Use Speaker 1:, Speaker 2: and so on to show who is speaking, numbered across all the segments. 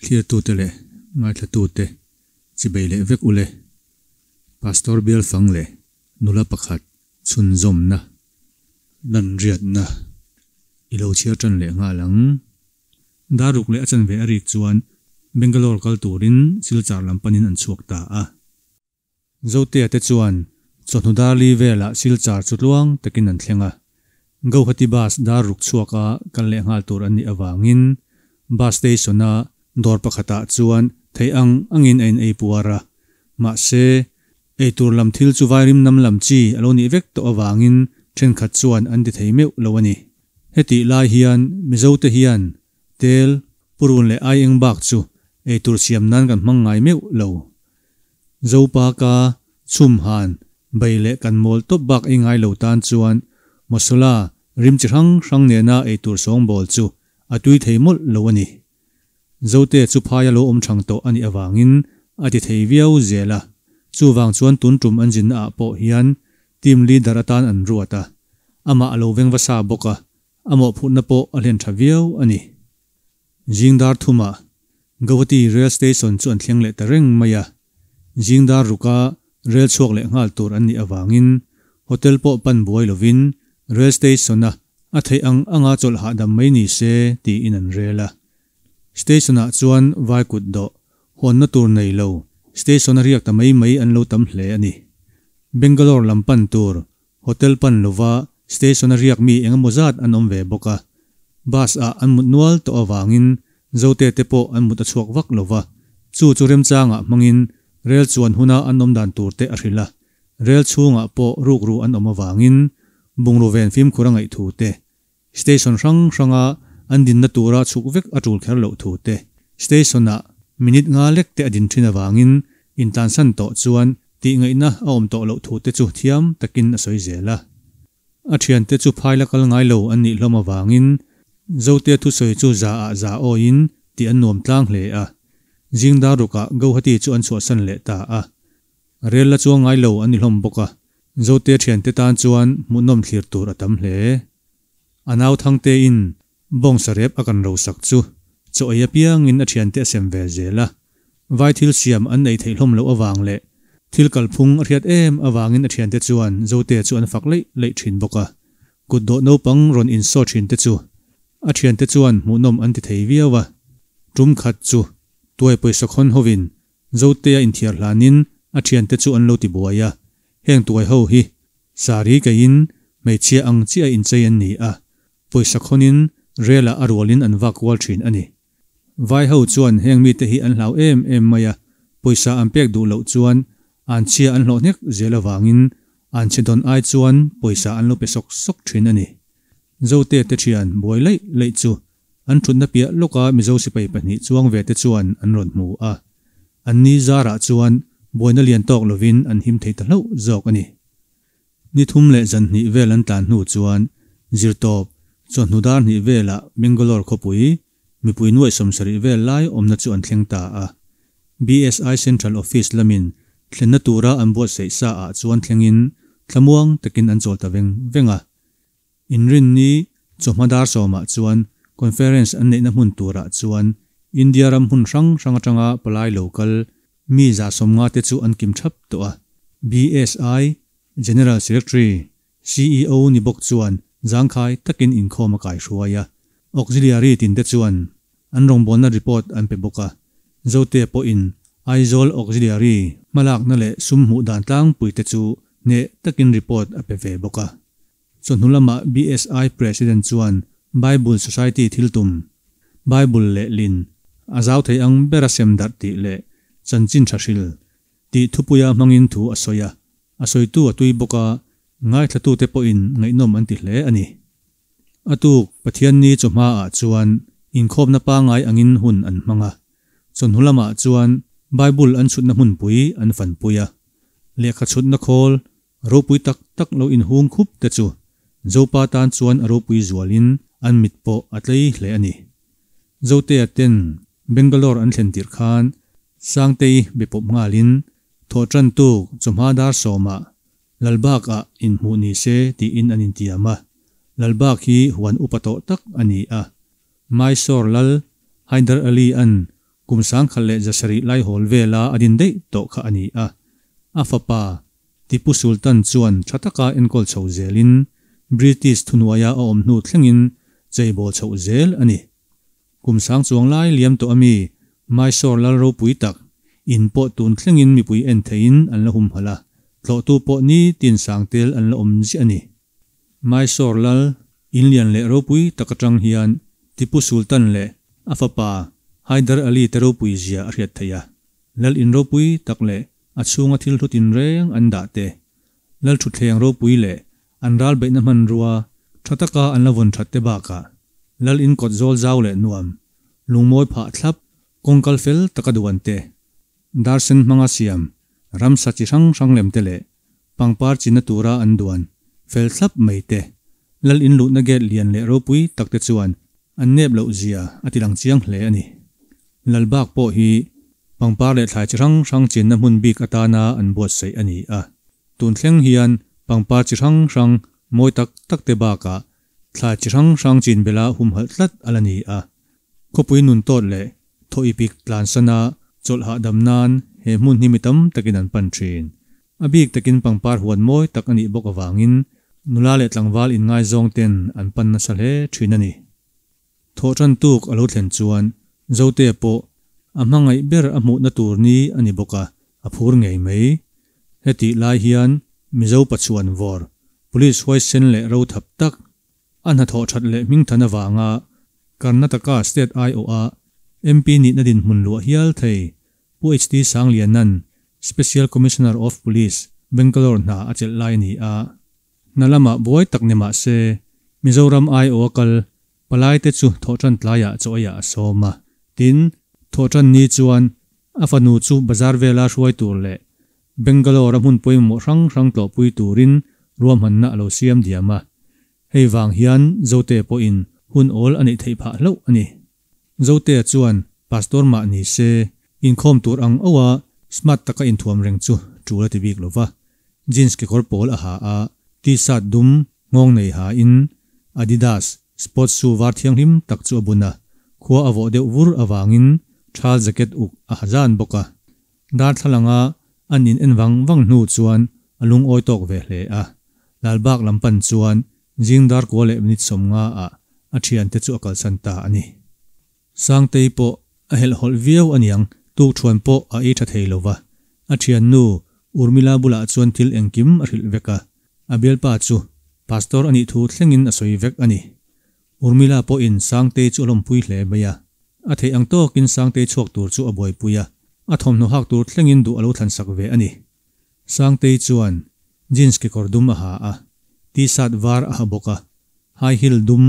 Speaker 1: Thirtute leh ngaithlatute chibei leh vek ule. Pastor bial fang leh nula pakhat chhunzawmna nan riatna i lo chhiar tan leh nghal ang. Dar ruk leh a chanve a rik chuan Bangalore kal turin Silchar lam panin an chhuak ta a. Zotea te chuan chawhnu dar li velah Silchar chu tluang takin an thleng a. Gauhati bus dar ruk chhuaka kal leh nghal tur an nih avangin bus station-a dawr pakhatah chuan theih ang angin a in ei puar a. Mahse, eitur lam thil chu vairim nam lam chi a lo nih vek tawh avangin thenkhat chuan an ti thei meuh lo a ni. Hetih lai hian Mizote hian tel, purun leh aieng bak chu eitur siam nan kan hmang ngai meuh lo. Zopa ka chhum han bei leh kan mawl tawp bak ei ngai lo tan chuan masala rim chi hrang hrang nena eitur sawngbawl chu a tui thei mawlh lo a ni. Zote chu phaia lo awm thang tawh a nih avangin a ti thei viau zel a, chuvang chuan tun tum an zinna ah pawh hian team leader atan an ruat a, amah a lo veng va sa bawk a, a mawhphurhna pawh a hlen tha viau a ni. Zing dar thumah Guwahati rail station chu an thleng leh ta reng mai a, zing dar ruka rail chhuak leh nghal tur an nih avangin hotel pawh pan buai lovin rail station-a a theih ang anga chawlh hahdam mai ni se tiin an rel a. Station-ah chuan vai kut dawh hawnna tur nei lo station-a riak ta mai mai an lo tam hle a ni. Bangalore lam pan tur Hotel pan lova station-a riak mi eng emaw zat an awm ve bawk a, bus ah an mut nual tawh avangin Zote te pawh an mut a chhuak vak lova, chu chu remchangah hmangin rel chuan huna an awm dan tur te a hrilh a, rel chhungah pawh rukru an awm avangin bungraw ven fimkhur a ngaih thu te, Station hrang hranga an dinna tura chhuk vek a tul kher loh thu te, station-ah minute nga lek te a din thin avangin intlansan tawh chuan tih ngaihna a awm tawh loh thu te chu thiam takin a sawi zel a. A thiante chu phai la kal ngai lo an nih hlawm avangin Zotea thusawi chu za ah za awiin tih an nuam tlang hle a. Zing dar rukah Gauhati chu an chhuahsan leh ta a. Rel la chuang ngai lo an ni hlawm bawk a, Zotea thiante tan chuan hmuhnawm thlir tur a tam hle. A nau Thangtein bawng sarep a kan rosak chu chaw ei apiangin a thiante a sem ve zel a. Vai thil siam an ei theih hlawm loh avang leh thil kalphung a hriat em avangin a thiante chuan Zotea chu an fak leih leih thin bawk a. Kut dawh naupang rawn insaw thinte chu a thiante chuan hmuhnawm an ti thei viau a. Tum khat chu tuai pawisa khawn hovin Zotea inthiar hlanin a thiante chu an lo ti buai a, heng tuai ho hi sari keiin hmeichhia ang chiah inchei an ni a, pawisa khawnin rel ah a rualin an vak kual thin a ni. Vai ho chuan heng mite hi an hlau em em mai a, pawisa an pek duh loh chuan an chhia an hlawh hnek zel avangin an chhe dawn ai chuan pawisa an lo pe sawk sawk thin a ni. Zote te thian buai laih laih chu An thutna piah lawka Mizo sipai pahnih chuang ve te chuan an rawn hmu a, an ni zarah chuan buaina lian tawk lovin an him thei ta hlauh zawk a ni. Ni thum leh zan hnih vel an tlan hnu chuan zirtawp chawhnu dar hnih velah Bangalore khawpui mipui nuaih sawmsarih vel lai awmna chu an thleng ta a. BSI Central Office lamin thlenna tura an buatsaih sa ah chuan thlengin thlamuang takin an chawl ta veng veng a. Inrinni chawhma dar sawmah chuan conference an neihna hmun turah chuan India ram hmun hrang hrang atanga palai lo kal mi 150 te chu an kim thap tawh a. BSI General Secretary, ceo ni bawk chuan zangkhai takin inkhawm a kaihruai a. Auxiliary tin te chuan an rawngbawlna report an pe bawk a. Zote pawhin Aizawl Auxiliary hmalakna leh sum hmuh dan tlangpui te chu hneh takin report a pe ve bawk a. Chawhnu lamah BSI President chuan Bible Society thil tum, Bible leh lin, a zau thei ang bera sem darh tih leh chanchin tha hril tih thupuia hmangin thu a sawi a, a sawitu a tui bawk a, ngaithlatute pawhin ngaihnawm an ti hle a ni. A tuk Pathianni chawhmaah chuan inkhawmna pangngai angin hun an hmang a, chawhnu lamah chuan Bible an chhutna hmunpui an fanpui a, lehkha chhutna khawl Ropui tak tak lo inhung khup te chu Zopa tan chuan a ropui zualin an mit pawh a tlei hle a ni. Zotea ten Bangalore an thlen tirh khan Sangtei be pawp nghalin thawh tan tuk chawhma dar sawmah Lalbak ah inhmuh ni se tiin an intiam a. Lalbak hi huan upa tawh tak a ni a. Mysore lal Hyder Ali an kum 1700 laihawl vela a din daih tawh kha a ni a. A fapa Tipu Sultan chuan tha taka enkawl chho zelin British thuhnuaia a awm hnu thlengin cheibawl chhoh zel a ni. Kum sang chuang lai liam tawh ami Mysore lal ropui tak in pawh tun thlengin mipui en theihin an la humhalh a, tlawhtu pawh nitin sang tel an la awm ziah a ni. Mysore lal in lian leh ropui tak atang hian Tipu Sultan leh a fapa Hyder Ali te ropui zia a hriat theih a. Lal in ropui tak leh a chhunga thil hlu tinreng an dah te, lal thutthleng ropui leh an ral beihna hmanrua tha taka an la vawn that te bakah lal in kawt zawl zau leh nuam, lungmawi phah thlap, kawngkal fel taka duan te, dar sen hmanga siam ramsa chi hrang hrang lem te leh pangpar chinna tura an duan fel thlap mai te, lal in luhna gate lian leh ropui tak te chuan an nep loh zia a ti lang chiang hle a ni. Lal bak pawh hi pangpar leh thlai chi hrang hrang chinna hmun bik atana an buatsaih a ni a. Tun thleng hian pangpar chi hrang hrang mawi tak tak te bakah thlai chi hrang hrang chin bela humhalh tlat a la ni a. Khawpui nun tawt leh thaw ipik tlansana chawlh hahdam nan he hmun hi mi tam takin an pan thin. A bik takin pangpar huan mawi tak a nih bawk avangin nula leh tlangval inngaizawng ten an pan nasa hle thin a ni. Thawhṭan tuk a lo thlen chuan Zotea pawh a hmangaih ber a hmuhna tur ni a ni bawk a, a phur ngei mai. Hetih lai hian Mizo pachuan vawr, Police huaisen leh ro thap tak, a hnathawh that leh hmingthan avanga Karnataka State aiawha MP nihna dinhmun luah hial thei Pu HT Sangliana'n Special Commissioner of Police, Bangalore hna a chelh lai a ni a. Hna lamah buai tak ni mah se, Mizoram aiawha kal palaite chu thawhṭan tlaiah chaw eiah a sawm a. Tin, thawhṭan ni chuan a fanu chu bazar vela hruai tur leh Bangalore a hmun pawimawh hrang hrang tlawhpui turin ruahmanna a lo siam diam a. Hei vang hian Zote pawhin hun awl a neih theih phah hlauh a ni. Zotea chuan Pastor mah ni se, inkhawm tur ang auh a smart taka inthuam reng chu tul a ti bik lo va. Jeans kekawr pawl a ha a, T-shirt dum nghawng nei ha in Adidas sports shoe var thianghlim tak chu a bun a, khua a vawh deuh vur avangin thal jacket uk a ha zan bawk a. Darthlalanga an in en vang vang hnu chuan a lungawi tawk ve hle a. Lalbak lam pan chuan zing dar kua leh minute 50 ah a thiante chu a kalsan ta a ni. Sangtei pawh a helhhawlh viau aniang tukṭhuan pawh a ei ṭha thei lo va. A thiannu Urmila bulah chuan thil engkim a hrilh vek a. A bialpa chu Pastor a nih thu thlengin a sawi vek a ni. Urmila pawhin Sangtei chu a lawmpui hle mai a. A theih ang tawkin Sangtei chhuak tur chu a buaipui a, a thawmhnaw hak tur thlengin duh a lo thlansak ve a ni. Sangtei chuan jeans kekawr dum a ha a, T-shirt var a ha bawk a, high heel dum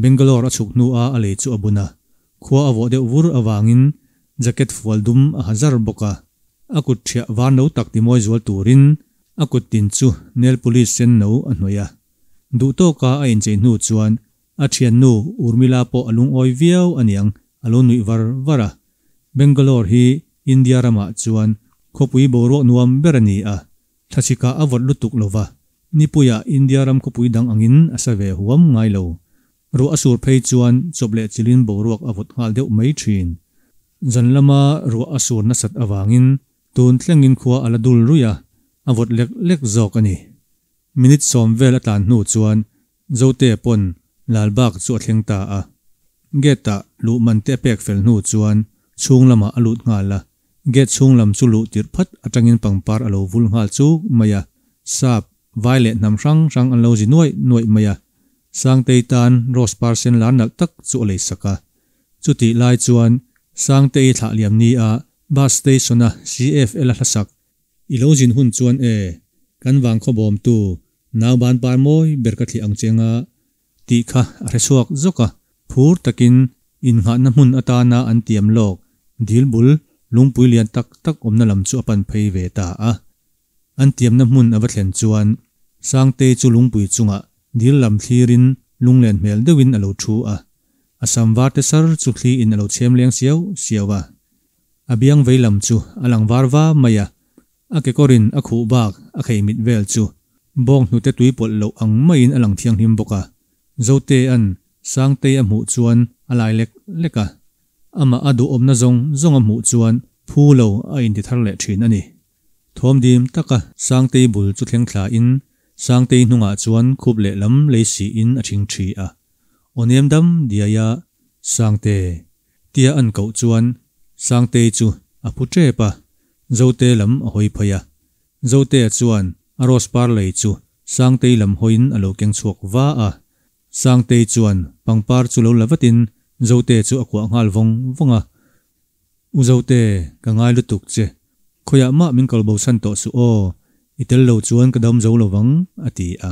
Speaker 1: Bangalore a chhuk hnua a lei chu a bun a, khua a vawh deuh vur avangin jacket fual dum a ha zar bawk a, a kut ṭhiah var no tak timawi zual turin a kut tin chu nail polish sen no a hnawih a. Duh tawka a inchei hnu chuan a ṭhiannu Urmila pawh a lungawi viau aniang a lo nuih var var a. Bangalore hi India ramah chuan khawpui boruak nuam ber a ni a, Thlachikah a vawt lutuk lo va, nipuiah India ram khawpui dang angin a sa ve huam ngai lo. Ruah a sur phei chuan chawp leh chilin boruak a vawt nghal deuh mai thin. Zan lama ruah a sur nasat avangin tun thlengin khua a la dul ruih a, a vawt lek lek zawk a ni. Minute 10 vel a tlan hnu chuan Zote pawn Lalbak chu a thleng ta a. Gate-ah luh man te a pek fel hnu chuan chhung lamah a lut nghal a. Gate chhung lam chu luh tirh phat atangin pangpar a lo vul nghal chuk mai a. Sap, vai leh hnam hrang hrang an lo zi nuaih nuaih mai a. Sangtei tan rose par sen lar nalh tak chu a lei sak a. Chutih lai chuan Sangtei thlah liam ni a bus station-a CFL a hlasak I lo zin hun chuan e, kan vang khaw bawmtu nau ban par mawi ber ka thli ang che nga tih kha a hre chhuak zawk a, phur takin innghahna hmun atana an tiam lawk dil bul lungpui lian tak tak awmna lam chu a pan phei ve ta a. An tiamna hmun a va thlen chuan Sangtei chu lungpui chungah dil lam thlirin lunglen hmel deuhin a lo thu a, a sam var te sar chu thliin a lo chhem leng siau siau a. A biang vei lam chu a lang var va mai a, a kekawrin a khuh bak a khei mit vel chu bawng hnute tui pawlh loh ang maiin a lang thianghlim bawk a. Zotea'n Sangtei a hmuh chuan a lai lek lek a. Amah a duhawmna zawng zawng a hmuh chuan phu lo a inti thar leh thin a ni. Thawm dim taka Sangtei bul chu thleng thlain Sangtei hnungah chuan khup lehlam lei siin a thing thi a. Aw nem dam diai a, Sangte. Tia an koh chuan Sangtei chu a phu tep a, Zote lam a hawi phei a. Zotea chuan a rose par lei chu Sangtei lam hawiin a lo keng chhuak va a. Sangtei chuan pangpar chu lo la vatin Zote chu a kuah nghal vawng vawng a. U Zote, ka ngai lutuk che. Khawiah mah min kal bosan tawh suh aw, i tel lo chuan ka dam zo lo vang, a ti a.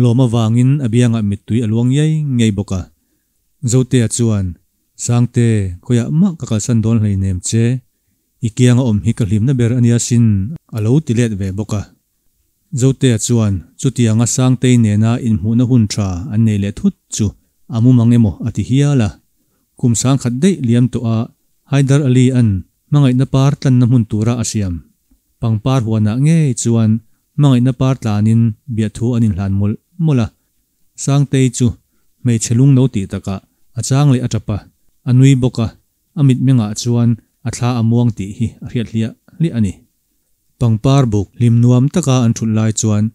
Speaker 1: Lawm avangin a biangah mittui a luang ngei ngei bawk a. Zotea chuan, Sangte, khawiah mah ka kalsan dawn hleinem che. I kianga awm hi ka hlimna ber a nia sin, a lo ti let ve bawk a. Zotea chuan chutianga Sangtei nena inhmuhna hun tha an nei leh thut chu a mumang emaw a ti hial a. Kum sangkhat daih liam tawh a Haidar Ali an hmangaihna par tlanna hmun tura a siam pangpar huanah ngei chuan hmangaihna par tlanin biahthu an inhlan mawlh mawlh a. Sangtei chu hmeichhe lung no tih takah a chang leh a tap a, a nui bawk a, a mitmengah chuan a thla a muang tih hi a hriat hliah hliah a ni. Pangpar buk hlim nuam taka an thut lai chuan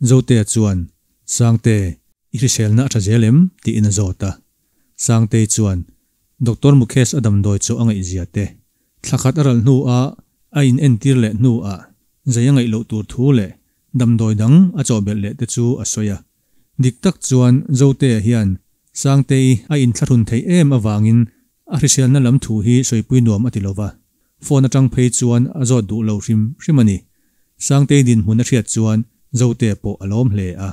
Speaker 1: Zotea chuan, Sangte, i hriselna a tha zel em? tiin a zawt a. Sangtei chuan, Doctor Mukesh a damdawi chu a ngaihzia te, thla khat a ralh hnu a a in entir leh hnu ah zai a ngaih loh tur thu leh damdawi dang a chawhbelh leh te chu a sawi a. Dik tak chuan Zotea hian Sangtei a inthlahrun theih em avangin a hriselna lam thu hi sawipui nuam a ti lova. Phone atang phei chuan a zawt duh lo hrim hrim a ni. Sangtei dinhmun a hriat chuan Zotea pawh a lawm hle a.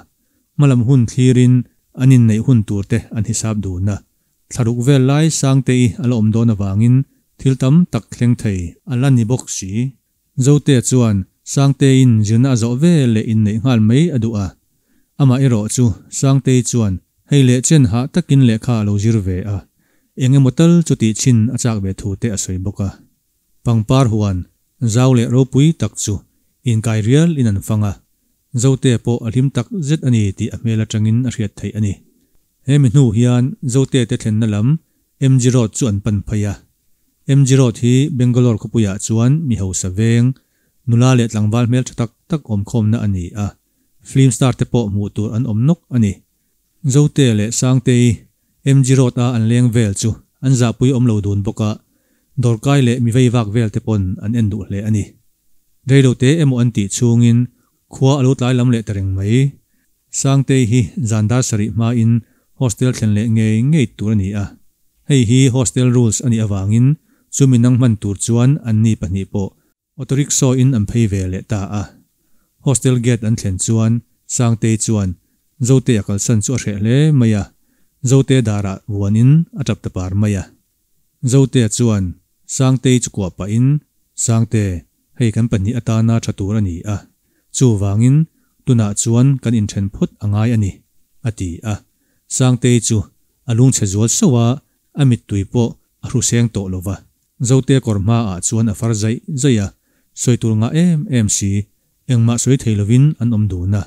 Speaker 1: Hmalam hun thlirin an inneih hun tur te an hisap dun a. Thlaruk vel lai Sangtei a la awm dawn avangin thil tam tak thleng thei a la ni bawk si. Zotea chuan Sangteiin zirna a zawh ve leh inneih nghal mai a duh a. Amah erawh chu Sangtei chuan hei leh chen hah takin lehkha a lo zir ve a, eng emaw tal chu tih chhin a chak ve thu te a sawi bawk a. Pangpar huan zau leh ropui tak chu inkai rial in an fang a, Zotea pawh a hlim tak zet a ni tih a hmel atangin a hriat theih a ni. He mi hnu hian Zotea te thlenna lam MG Road chu an pan phei a. MG Road hi Bangalore khawpuiah chuan mi hausa veng, nula leh tlangval hmeltha tak tak awmkhawmna a ni a. Film star te pawh hmuh tur an awm nawk a ni. Zote leh Sangtei MG Road a an leng vel chu an zahpui awm lo dun bawk a, dawrkai leh mi vei vak vel te pawn an en duh hle a ni. Reilote emaw an tih chhungin khua a lo tlai lam leh ta reng mai. Sangtei hi zan dar sarih hmain hostel thlen leh ngei ngei tur a ni a. Hei hi hostel rules a nih avangin chumi nang hman tur chuan anni pahnih pawh Auto rickshaw in an phei ve leh ta a. Hostel gate an thlen chuan Sangtei chuan Zote a kalsan chu a hreh hle mai a, Zote darah vuanin a tap ta par mai a. Zotea chuan Sangtei chu kuah pahin, Sangte, hei kan pahnih atana tha tur a ni a, chuvangin tunah chuan kan inthen phawt a ngai a ni, a ti a. Sangtei chu a lungchhe zual sauh a, a mittui pawh a hruseng tawh lo va. Zote kawr hmaah chuan a far zaih zaih a, sawi tur ngah em em si, engmah sawi thei lovin an awm dun a.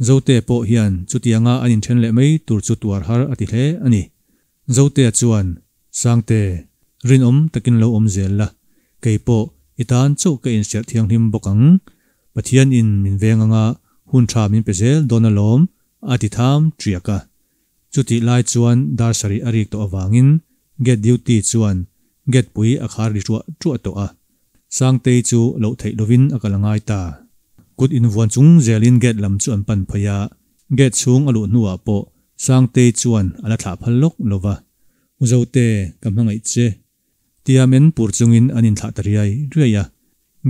Speaker 1: Zote pawh hian chutianga an inthen leh mai tur chu tuar har a ti hle a ni. Zotea chuan, Sangte, rinawm takin lo awm zel la, kei pawh i tan chauh ka inserh thianghlim bawk ang. Pathian in min veng anga hun tha min pe zel dawn alawm, a ti tham ṭiak a. Chutih lai chuan dar sarih a rik tawh avangin gate duty chuan gate pui a khar ri ṭuah ṭuah tawh a. Sangtei chu loh theih lovin a kal a ngai ta. Kut invuan chung zelin gate lam chu an pan phei a, gate chhung a luh hnuah pawh Sangtei chuan a la thlah phal lawk lo va. U Zote, ka hmangaih che. Tia men pur chungin an inthlah ta riai riai a.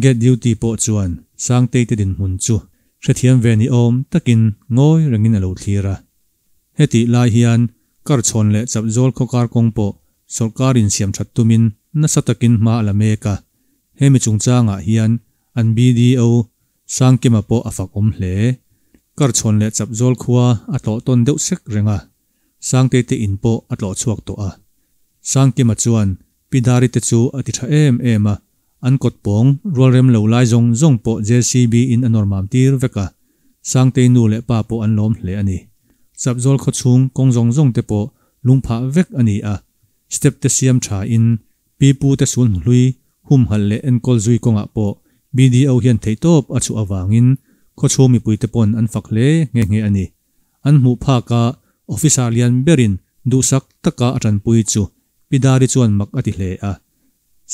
Speaker 1: Gate duty pawh chuan Sangtei te dinhmun chu hrethiam ve ni awm takin ngawi rengin a lo thlir a. Hetih lai hian kar chhawn leh chap zawl khaw kar kawng pawh sawrkar in siam that tumin nasa takin hma a la mek a, hemi chungchangah hian an BDO Sangkima pawh a fak awm hle. Kar chhawn leh chap zawl khua a tlawh tawn deuh sek reng a, Sangtei te in pawh a tlawh chhuak tawh a. Sangkima chuan Pi Dari te chu a ti tha em em a, an kawt pawng rual rem lo lai zawng zawng pawh JCB in a nawr mam tir vek a, Sangtei nu leh pa pawh an lawm hle a ni. Chapzawl khaw chhung kawng zawng zawng te pawh lung phah vek a ni a, step te siam tha in. Pi pute sulhnu hlui humhalh leh enkawl zui kawngah pawh BDO hian theihtawp a chhuah avangin khawchhung mipuite pawn an fak hle nghe nghe a ni. An hmuh phaka officer lian berin duhsak taka a tanpui chu Pi Dari chuan mak a ti hle a.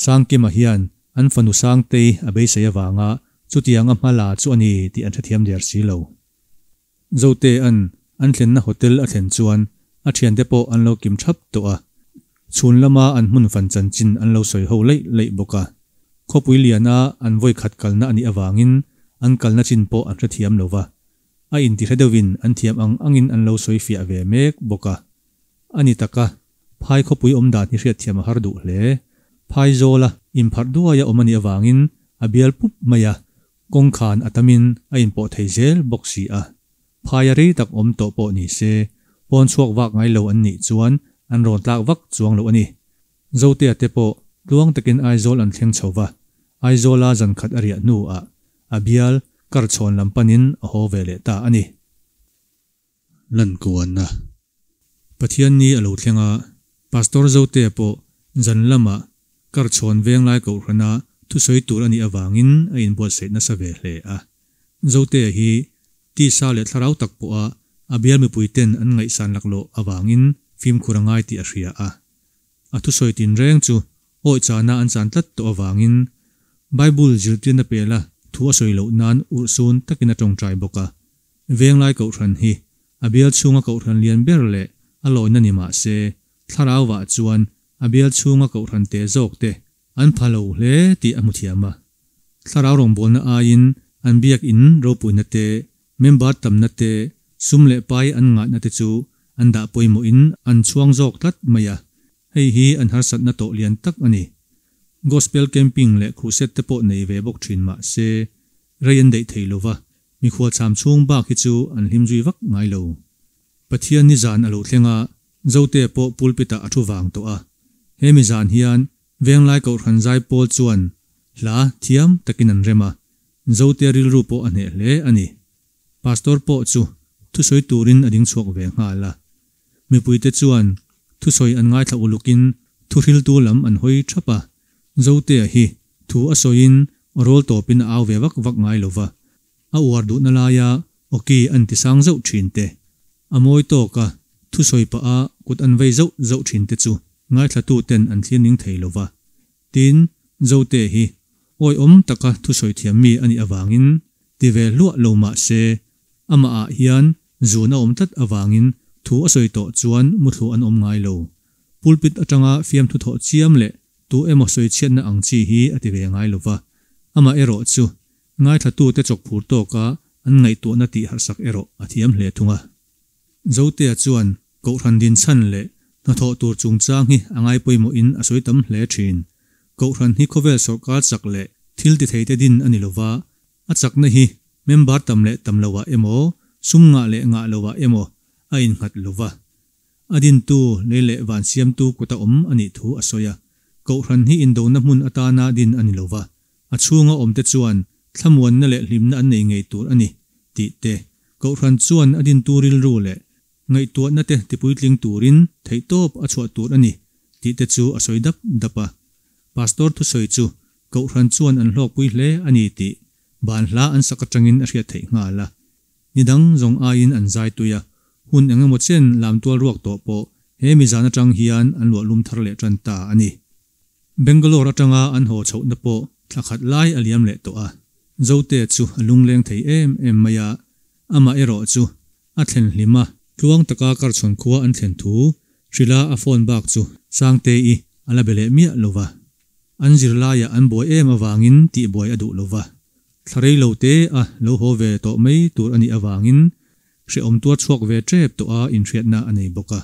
Speaker 1: Sangkima hian an fanu Sangtei a beisei avanga chutianga hma la chu a ni tih an hrethiam der si lo. Zotea'n an thlenna hotel a thlen chuan a thiante pawh an lo kim thap tawh a, chhun lama an hmun fan chanchin an lo sawi ho leih leih bawk a. Khawpui liana an vawi khat kalna a nih avangin an kalna chin pawh an hrethiam lo va, a intihre deuhin an thiam ang angin an lo sawi fiah ve mek bawk a. A ni tak a, phai khawpui awm dan hi hriatthiam a har duh hle. Phai zawla inpharh duaia awm a nih avangin a bial pup mai a, Kawngkhan a tamin a inpawh thei zel bawk si a, phaia rei tak awm tawh pawh ni se, pawn chhuak vak ngai lo an nih chuan an rawn tlak vak chuang lo a ni. Zotea te pawh tluang takin Aizawl an thleng chho va, Aizawla zan khat a riah hnuah a bial Karchhawn lam panin a haw ve leh ta a ni. Lankuanna Pathian ni a lo thleng a, Pastor Zotea pawh zan lama Karchhawn Venglai Kohhrana thusawi tur a nih avangin a inbuatsaih nasa ve hle a. Zotea hi tisa leh thlarau tak pawha a bial mipuiten an ngaihsan laklawh avangin fimkhur a ngai tih a hria a. A thusawi tinreng chu Awi chana an chan tlat tawh avangin Bible zirtirna pela thu a sawi loh nan urhsun takin a tawngtai bawk a. Venglai Kohhran hi a bial chhunga Kohhran lian ber leh a lawina ni mah se, thlarauah chuan a bial chhunga Kohhran te zawk te an pha lo hle tih a hmu thiam a. Thlarau rawngbawlna aiin an biak in ropuina te, member tamna te, sum leh pai an ngahna te chu an dah pawimawhin an chhuang zawk tlat mai a. Hei hi an harsatna tawh lian tak a ni. Gospel camping leh crusade te pawh nei ve bawk thin mah se, rei an daih thei lova, mikhual cham chhung bak hi chu an hlim zui vak ngai lo. Pathian ni zan a lo thleng a, Zote pawh pulpit-ah a thu vang tawh a. He mi zan hian Venglai Kohhran Zaipawl chuan hla thiam takin an rem a, Zote rilru pawh a hneh hle a ni. Pastor pawh chu thusawi turin a ding chhuak ve nghal a. Mipuite chuan thusawi an ngaithla ulukin thuhriltu lam an hawi thap a. Zotea hi thu a sawiin rawl tawpin a au ve vak vak ngai lo va, a uar duhna laia awki an ti sang zauh thin te, a mawi tawka thusawi pah a kut an vei zauh zauh thin te chu ngaithlatuten an thlir ning thei lo va. Tin, Zotea hi awihawm taka thusawi thiam mi a nih avangin ti ve hluah lo mah se, amahah hian zun a awm tlat avangin thu a sawi tawh chuan muthlu an awm ngai lo. Pulpit atanga fiamthu thawh chiam leh tu emaw sawi chhiatna ang chi hi a ti ve ngai lo va, amah erawh chu ngaithlatute chawkphur tawka an ngaihtuahna tih harhsak erawh a thiam hle thung a. Zotea chuan Kohhran dinchhan leh hnathawh tur chungchang hi a ngai pawimawhin a sawi tam hle thin. Kohhran hi khawvel sawrkar chak leh thil titheite din a ni lova, a chakna hi member tam leh tam loah emaw, sum ngah leh ngah loah emaw a innghat lova. A dintu lei leh van siamtu kuta awm a nih thu a sawi a. Kohhran hi indona hmun atana din a ni lova, A chhunga awmte chuan thlamuanna leh hlimna an nei ngei tur a ni tih te, Kohhran chuan a dintu rilru leh ngaihtuahna te tipuitling turin theihtawp a chhuah tur a ni tih te chu a sawi dap dap a. Pastor thusawi chu Kohhran chuan an hlawkpui hle a ni tih ban hla an sak atangin a hriat theih nghal a. Ni dang zawng aiin an zai tui a, hun eng emaw chen lam tual ruak tawh pawh he mi zan atang hian an luahlum thar leh tan ta a ni. Bangalore atanga an haw chhohna pawh thla khat lai a liam leh tawh a, Zote chu a lungleng thei em em mai a, amah erawh chu a thlen hlim a, tluang taka Karchhawn khua an thlen thu hrilha a phone bak chu Sangte-i a la be leh miah lo va, an zirlaiah an buai em avangin tihbuai a duh lo va, thla rei lo te a lo haw ve tawh mai tur a nih avangin hrehawm tuar chhuak ve tep tawh a inhriatna a nei bawk a.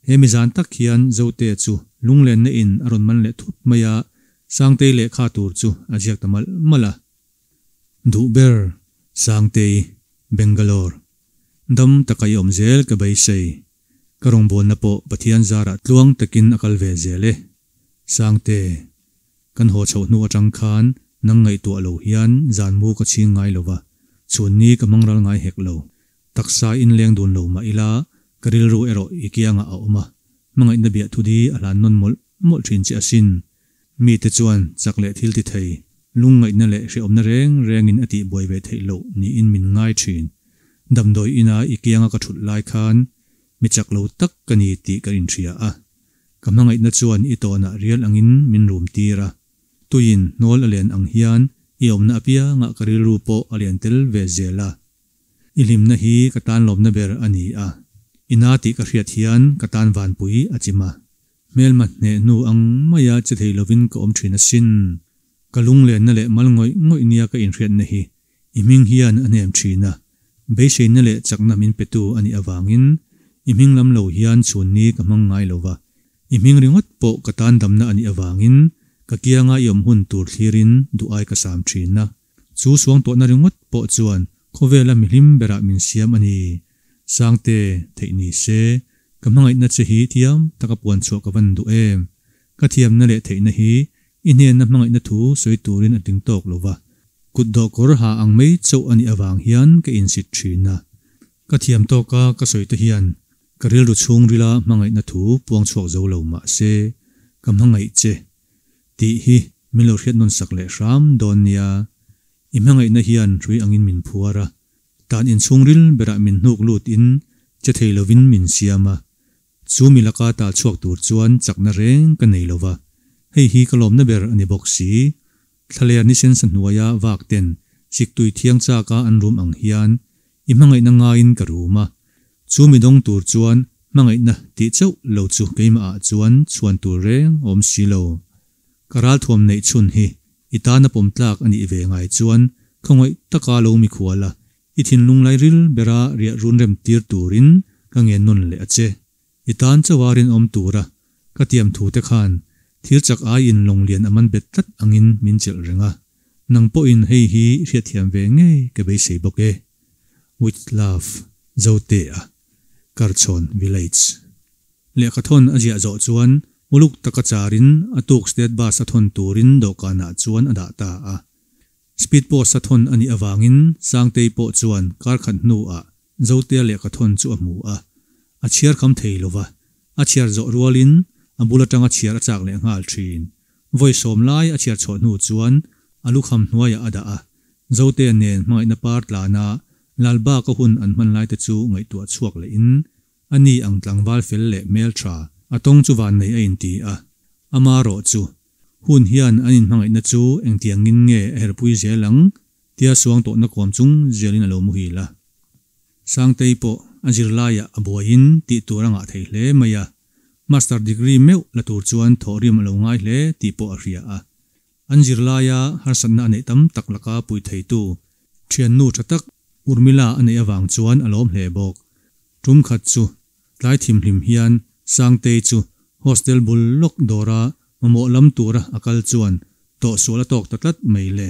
Speaker 1: He mi zan tak hian Zote chu lunglenna in a rawn man leh thut mai a, Sangtei lehkha tur chu a ziak ta malh malh a. Duh ber, Sangtei, Bangalore. Dam taka i awm zel ka beisei. Ka rawngbawlna pawh Pathian zarah tluang takin a kal ve zel e. Sangte, kan haw chhoh hnu atang khan nang ngaihtuah lo hian zan mu ka chhing ngai lo va, chhun ni ka hmang ral ngai hek lo. Taksa in leng dun lo mah ila, ka rilru erawh i kiangah a awm a, hmangaihna biah thu di a hlan nawn mawlh mawlh thin che asin. Mite chuan chak leh thil ti thei, lungngaihna leh hrehawmna reng rengin a tihbuai ve theih loh niin min ngai thin. Damdawi ina i kianga ka thut lai khan mi chak lo tak ka ni tih ka inhria a. Ka hmangaihna chuan i tawnah rial angin min rum tir a. Tuiin hnawl a len ang hian i awmna apiangah ka rilru pawh a lian tel ve zel a. I hlimna hi ka tan lawmna ber a ni a. I na tih ka hriat hian ka tan vanpui a chim a. Hmelma hneh hnu ang maia che thei lovin ka awm thin asin. Ka lunglenna leh mal ngawih ngawih nia ka inhriatna hi i hming hian a hnem thin a, beiseina leh chakna min petu a nih avangin i hming lam lo hian chhunni ka hmang ngai lo va, i hming ringawt pawh ka tan damna a nih avangin ka kianga i awm hun tur thlirin duh ai ka sam thin a. Chu suangtuahna ringawt pawh chuan khawvela mihlim berah min siam a ni. Sangte, theih ni se, ka hmangaihna che hi thiam taka puan chhuah ka van duh em? Ka thiamna leh theihna hi i hnena hmangaihna thu sawi turin a tling tawk lo va, kut dawh kawr ha ang mai chauh a nih avang hian ka insit thin a. Ka thiam tawka ka sawi te hian ka rilru chhungrila hmangaihna thu puang chhuak zo lo mah se, ka hmangaih che tih hi min lo hriat nawn sak leh hram dawn nia. I hmangaihna hian hrui angin min phuar a, tan inchhungril berah min hnuk lut in che thei lovin min siam a. Chu mi laka tal chhuak tur chuan chakna reng ka nei lova, hei hi ka lawmna ber a ni bawk si. Thlaler ni sensa hnuaia vak ten siktui thiang chaka an rum ang hian i hmangaihna ngaiin ka rum a. Chu mi dawng tur chuan hmangaihna tih chauh lo chu keimah ah chuan chhuan tur reng a awm si lo. Ka ralthuam neih chhun hi i tana pawm tlak a nih ve ngai chuan khawngaih taka lo mikhual a, i thinlung lairil bera riah run rem tir turin ka ngen nawn leh a che. I tan chauha rinawm tura ka tiam thu te khan thil chak aiin lawng lian a man bet tlat angin min chelh reng a, nang pawhin hei hi i hriatthiam ve ngei ka beisei bawk e. With love, Zotea, Karchhawn Village. Lehkhathawn a ziah zawh chuan uluk taka charin a tuk state bus a thawn turin dawhkanah chuan a dah ta a. Speed post a thawn a nih avangin Sangtei pawh chuan kar khat hnuah Zotea lehkhathawn chu a hmu a. A chhiar kham thei lova, a chhiar zawh rualin a bul atanga chhiar a chak leh nghal thin. Vawi sawm lai a chhiar chhuah hnu chuan a lukham hnuaiah a dah a. Zotea nen hmangaihna par tlana Lalbaka hun an hman laite chu ngaihtuah chhuak lehin A ni ang tlangval fel leh hmeltha, a tawng chu vannei a inti a. Ama rawh chu, hun hian an inhmangaihna chu engtiangin nge a herpui zel ang tia suang tawhna kuam chung zelin a lo muhil a. Sangtei pawh a zirlaiah a buaiin tih tur a ngah thei hle mai a, Master degree meuh la tur chuan thawhrim a lo ngai hle tih pawh a hria a. An zirlaia harsatna a neih tam tak laka pui theitu thiannu tha tak Urmila a neih avang chuan a lawm hle bawk. Tum khat chu tlai thimhlim hian Sangtei chu hostel bul lawk dawra mamawh lam tura a kal chuan tawhsual a tawk ta tlat mai le.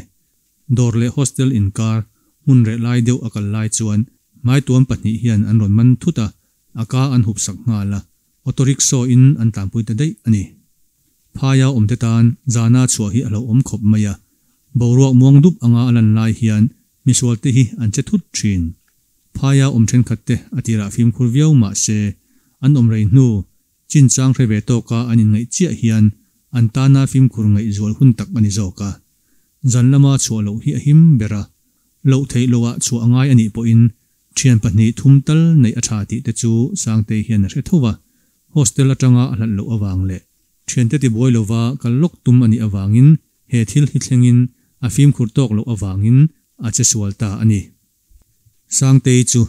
Speaker 1: Dawr leh hostel inkar hmun reh lai deuh a kal lai chuan hmaituam pahnih hian an rawn man thut a, a ka an hup sak nghal a, auto rickshaw in an tlanpui ta daih a ni. Phaia awmte tan zana chhuah hi a hlauhawm khawp mai a, boruak muang dup anga a lan lai hian misualte hi an che thut thin. Phaia awm thenkhatte a tirah fimkhur viau mah se, an awm rei hnu chinchang hre ve tawka an inngaih chiah hian an tana fimkhur ngaihzual hun tak a ni zawk a. Zan lama chhuah loh hi a him ber a, loh theih loah chhuah a ngai a nih pawhin thian pahnih thum tal neih a tha tih te chu Sangtei hian a hre tho va, hostel atanga a hlat loh avang leh thiante tibuai lova kal lawk tum a nih avangin he thil hi thlengin a fimkhur tawk loh avangin a che sual ta a ni. Sangtei chu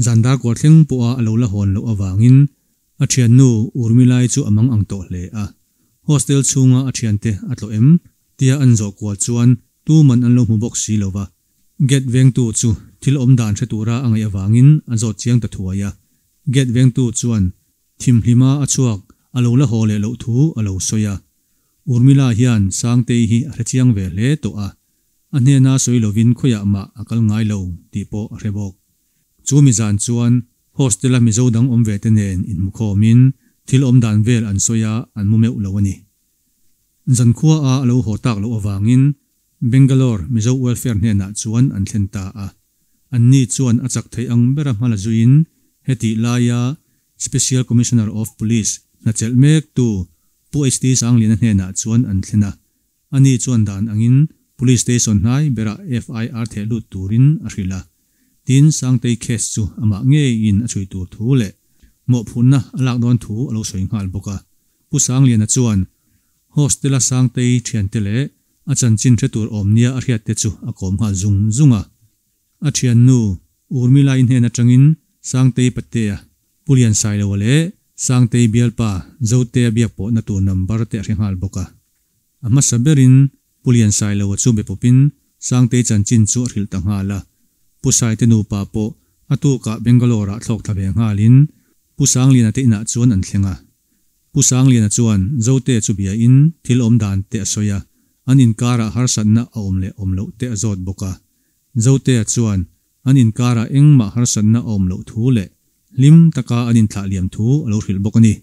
Speaker 1: zan dar kual thleng pawha a lo la hawn loh avangin a thiannu Urmilai chu a mang ang tawh hle a. Hostel chhunga a thiante a tlawh em tia an zawh kual chuan tuman an lo hmu bawk si lova. Gate vengtu chu thil awm dan hre tura a ngaih avangin a zawt chiang ta thuai a. Gate vengtu chuan thimhlima a chhuak a lo la haw leh loh thu a lo sawi a. Urmila hian Sangtei hi a hre chiang ve hle tawh a. A hnena sawi lovin khawiah mah a kal ngai lo tih pawh a hre bawk. Chu mi zan chuan hostel-a Mizo dang awm ve te nen inhmukhawmin thil awm dan vel an sawi a, an mu meuh lo a ni. Zankhua a a lo haw tak loh avangin Bangalore Mizo Welfare hnenah chuan an thlen ta a. Anni chuan a chak theih ang bera hma la zuiin hetih laia Special Commissioner of Police hna chelh mek tu Pu HT Sangliana hnenah chuan an thlen a. Ani chuan dan angin Police Station hnai berah FIR theh lut turin a hrilh a. Tin, Sangtei case chu amah ngeiin a chhui tur thu leh mawhphurhna a lak dawn thu a lo sawi nghal bawk a. Pu Sangliana chuan Hostel-a Sangtei thiante leh a chanchin hre tur awm nia a hriatte chu a kawm nghal zung zung a. A thiannu Urmila-i hnen atangin Sangtei Patea, Pu Liansailoa leh Sangtei bialpa Zotea biak pawhna tur number te a hre nghal bawk a. A hmasa berin Pu Liansailoa chu be pawpin Sangtei chanchin chu a hrilh ta nghal a. Pu Saite nupa pawh a tukah Bangalore-ah thlawk thla ve nghalin Pu Sangliana te inah chuan an thleng a. Pu Sangliana chuan Zote chu biain thil awm dan te a sawi a, an inkarah harsatna a awm leh awm loh te a zawt bawk a. Zotea chuan an inkarah engmah harsatna a awm loh thu leh hlim taka an inthlah liam thu a lo hrilh bawk a ni.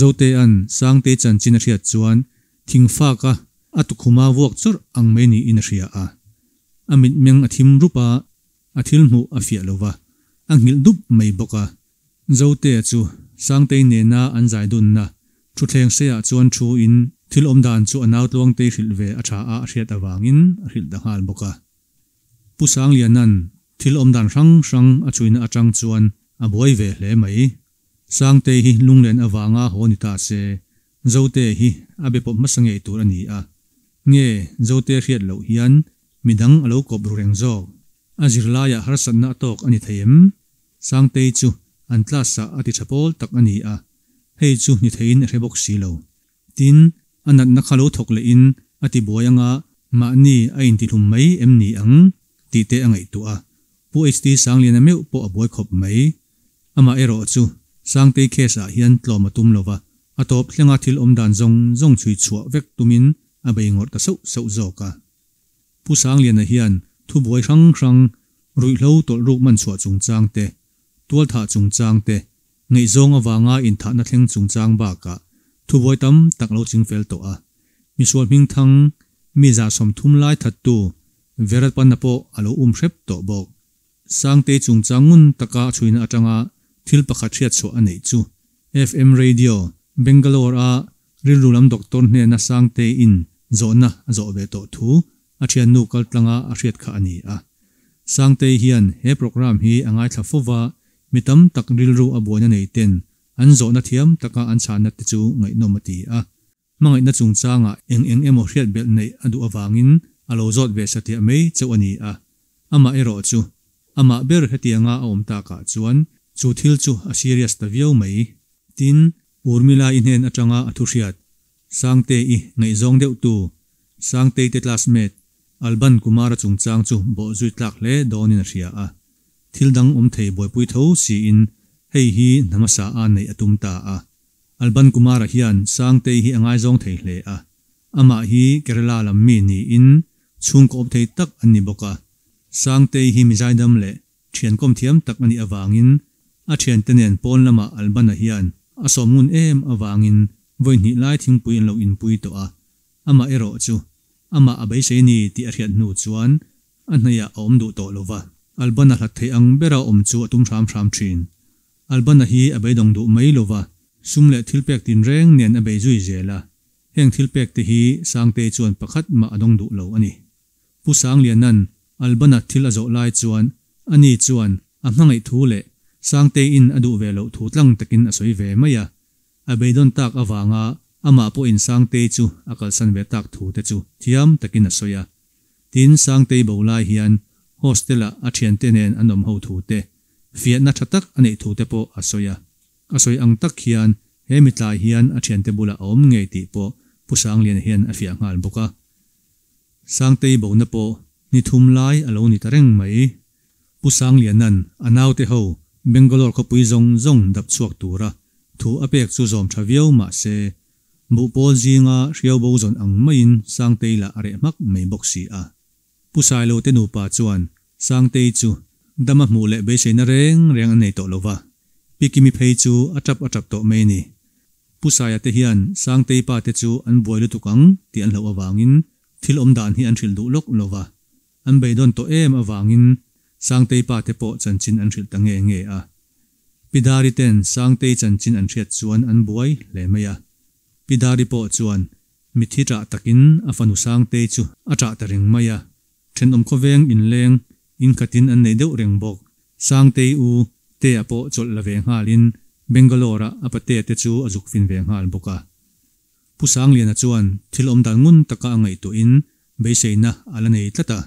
Speaker 1: Zotea'n Sangtei chanchin a hriat chuan thingfaka a tukhuma vuak chawrh ang mai niin a hria a. A mitmeng a thim rup a, a thil hmuh a fiah lo va, a nghilh dup mai bawk a. Zotea chu Sangtei nena an zai dunna thutthleng seiah chuan thu in thil awm dan chu a nau Tluangtei hrilh ve a tha a a hriat avangin a hrilh ta nghal bawk a. Pu Sangliana'n thil awm dan hrang hrang a chhuina atang chuan a buai ve hle mai. Sangtei hi lunglen avanga haw ni ta se, Zotea hi a be pawp hmasa ngei tur a ni a. Nge Zotea hriat loh hian midang a lo kawp ru reng zawk. A zirlaiah harsatna a tawk a ni thei em? Sangtei chu an class-ah a ti tha pawl tak a ni a, hei chu ni theiin a hre bawk si lo. Tin, a natna kha lo thawk lehin a ti buai anga mahni a intihlum mai em ni ang tih te a ngaihtuah a, Pu HT Sangliana meuh pawh a buai khawp mai. Amah erawh chu Sangtei case-ah hian tlawm a tum lo va, a tawp thlenga thil awm dan zawng zawng chhui chhuah vek tumin a bei ngawrh ta sauh sauh zawk a. Pu Sangliana hian thubuai hrang hrang, ruihhlo tawlh ruk man chhuah chungchang te, tualthah chungchang te, ngaihzawng avanga inthahna thleng chungchang bakah thubuai tam tak lo chingfel tawh a. Misual hmingthang, mi 30 lai thattu Veratpanna pawh a lo um hrep tawh bawk. Sangtei chungchang ngun taka a chhuina atanga thil pakhat hriatchhuah a neih chu FM Radio, Bangalore-a rilru lam doctor hnena Sangteiin zawhna a zawh ve tawh thu a thiannu kaltlanga a hriat kha a ni a. Sangtei hian he programme hi a ngaithla fo va, mi tam tak rilru a buaina nei ten an zawhna thiam taka an chhanna te chu ngaihnawm a ti a. Hmangaihna chungchangah eng eng emaw hriat belh neih a duh avangin a lo zawt ve satliah mai chauh a ni a. Amah erawh chu amah ber hetianga a awm takah chuan chu thil chu a serious ta viau mai. Tin, Urmila-i hnen atanga a thu hriat, Sangte-i ngaihzawng deuhtu, Sangtei te classmate, Alban Kumara chungchang chu bawhzui tlak hle dawnin a hria a. Thil dang awm thei buaipui tho siin hei hi hna hmasa a neih a tum ta a. Alban Kumara hian Sangtei hi a ngaizawng thei hle a, amah hi Kerala lam mi niin chhungkaw awp thei tak an ni bawk a. Sangtei hi mi zaidam leh thian kawm thiam tak a nih avangin a thiante nen pawn lamah Albana hian a sawm ngun em avangin vawi hnih lai thingpui an lo inpui tawh a, amah erawh chu amah a beisei ni tih a hriat hnu chuan a hnaihah a awm duh tawh lo va, Albana hlat theih ang bera awm chu a tum hram hram thin. Albana hi a beidawng duh mai lo va, sum leh thilpek tinreng nen a bei zui zel a, heng thilpek te hi Sangtei chuan pakhat mah a dawng duh lo a ni. Pu Sangliana'n Albana thil a zawh lai chuan ani chuan a hmangaih thu leh Sangteiin a duh ve loh thu tlang takin a sawi ve mai a, a beidawn tak avanga amah pawhin Sangtei chu a kalsan ve tak thu te chu thiam takin a sawi a. Tin, Sangtei bo lai hian hostel-ah a thiante nen an awm ho thu te, fiahna tha tak a neih thu te pawh a sawi a. A sawi ang tak hian he mitlai hian a thiante bulah a awm ngei tih pawh Pu Sangliana hian a fiah nghal bawk a. Sangtei bona pawh ni thum lai a lo ni ta reng mai. Pu Sangliana'n a naute ho Bangalore khawpui zawng zawng dap chhuak tura thu a pek chu zawm tha viau mah se, buhpawl zinga hriau bo zawn ang maiin Sangtei lah a reh hmak mai bawk si a. Pu Sailo te nupa chuan Sangtei chu dama hmuh leh beiseina reng reng an nei tawh lo va, Pi Kimi phei chu a tap a tap tawh mai a ni. Pu Saia te hian Sangtei pa te chu an buai lutuk ang tih an hlauh avangin thil awm dan hi an hrilh duh lawk lo va, an beidawn tawh em avangin Sangtei pa te pawh chanchin an hrilh ta nge nge a. Pi Dari ten Sangtei chanchin an hriat chuan an buai hle mai a. Pi Dari pawh chuan. Mitthi ṭah takin a fanu Sangtei chu a ṭah ta reng mai a. Ṭhenawm khawveng inleng inkhatin an nei deuh reng bawk. Sangtei u Tea pawh chawlh la ve nghalin Bangalore-a a patea te chu a zuk fin ve nghal bawk a. Pu Sangliana chuan thil awmdan ngun taka a ngaihtuahin beiseina a la nei tlat a.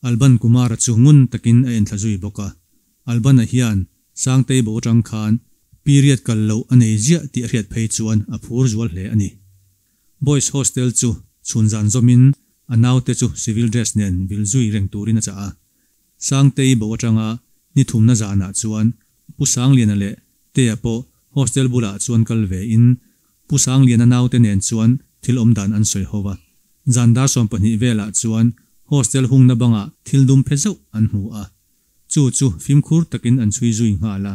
Speaker 1: Alban Kumara chu ngun takin a enthla zui bawk a. Albana hian Sangtei bo atang khan period kal loh a nei ziah tih a hriat phei chuan a phur zual hle a ni. Boys Hostel chu chhun zan zawmin a naute chu civil dress nen vil zui reng turin a chah a. Sangtei bo atanga ni thumna zanah chuan Pu Sangliana leh Tea pawh hostel bulah chuan kal ve in Pu Sangliana naute nen chuan thil awm dan an sawi ho a. Zan dar 20 velah chuan hostel hungna bangah thil dum phe zauh an hmu a. Chu chu fimkhur takin an chhui zui nghal a.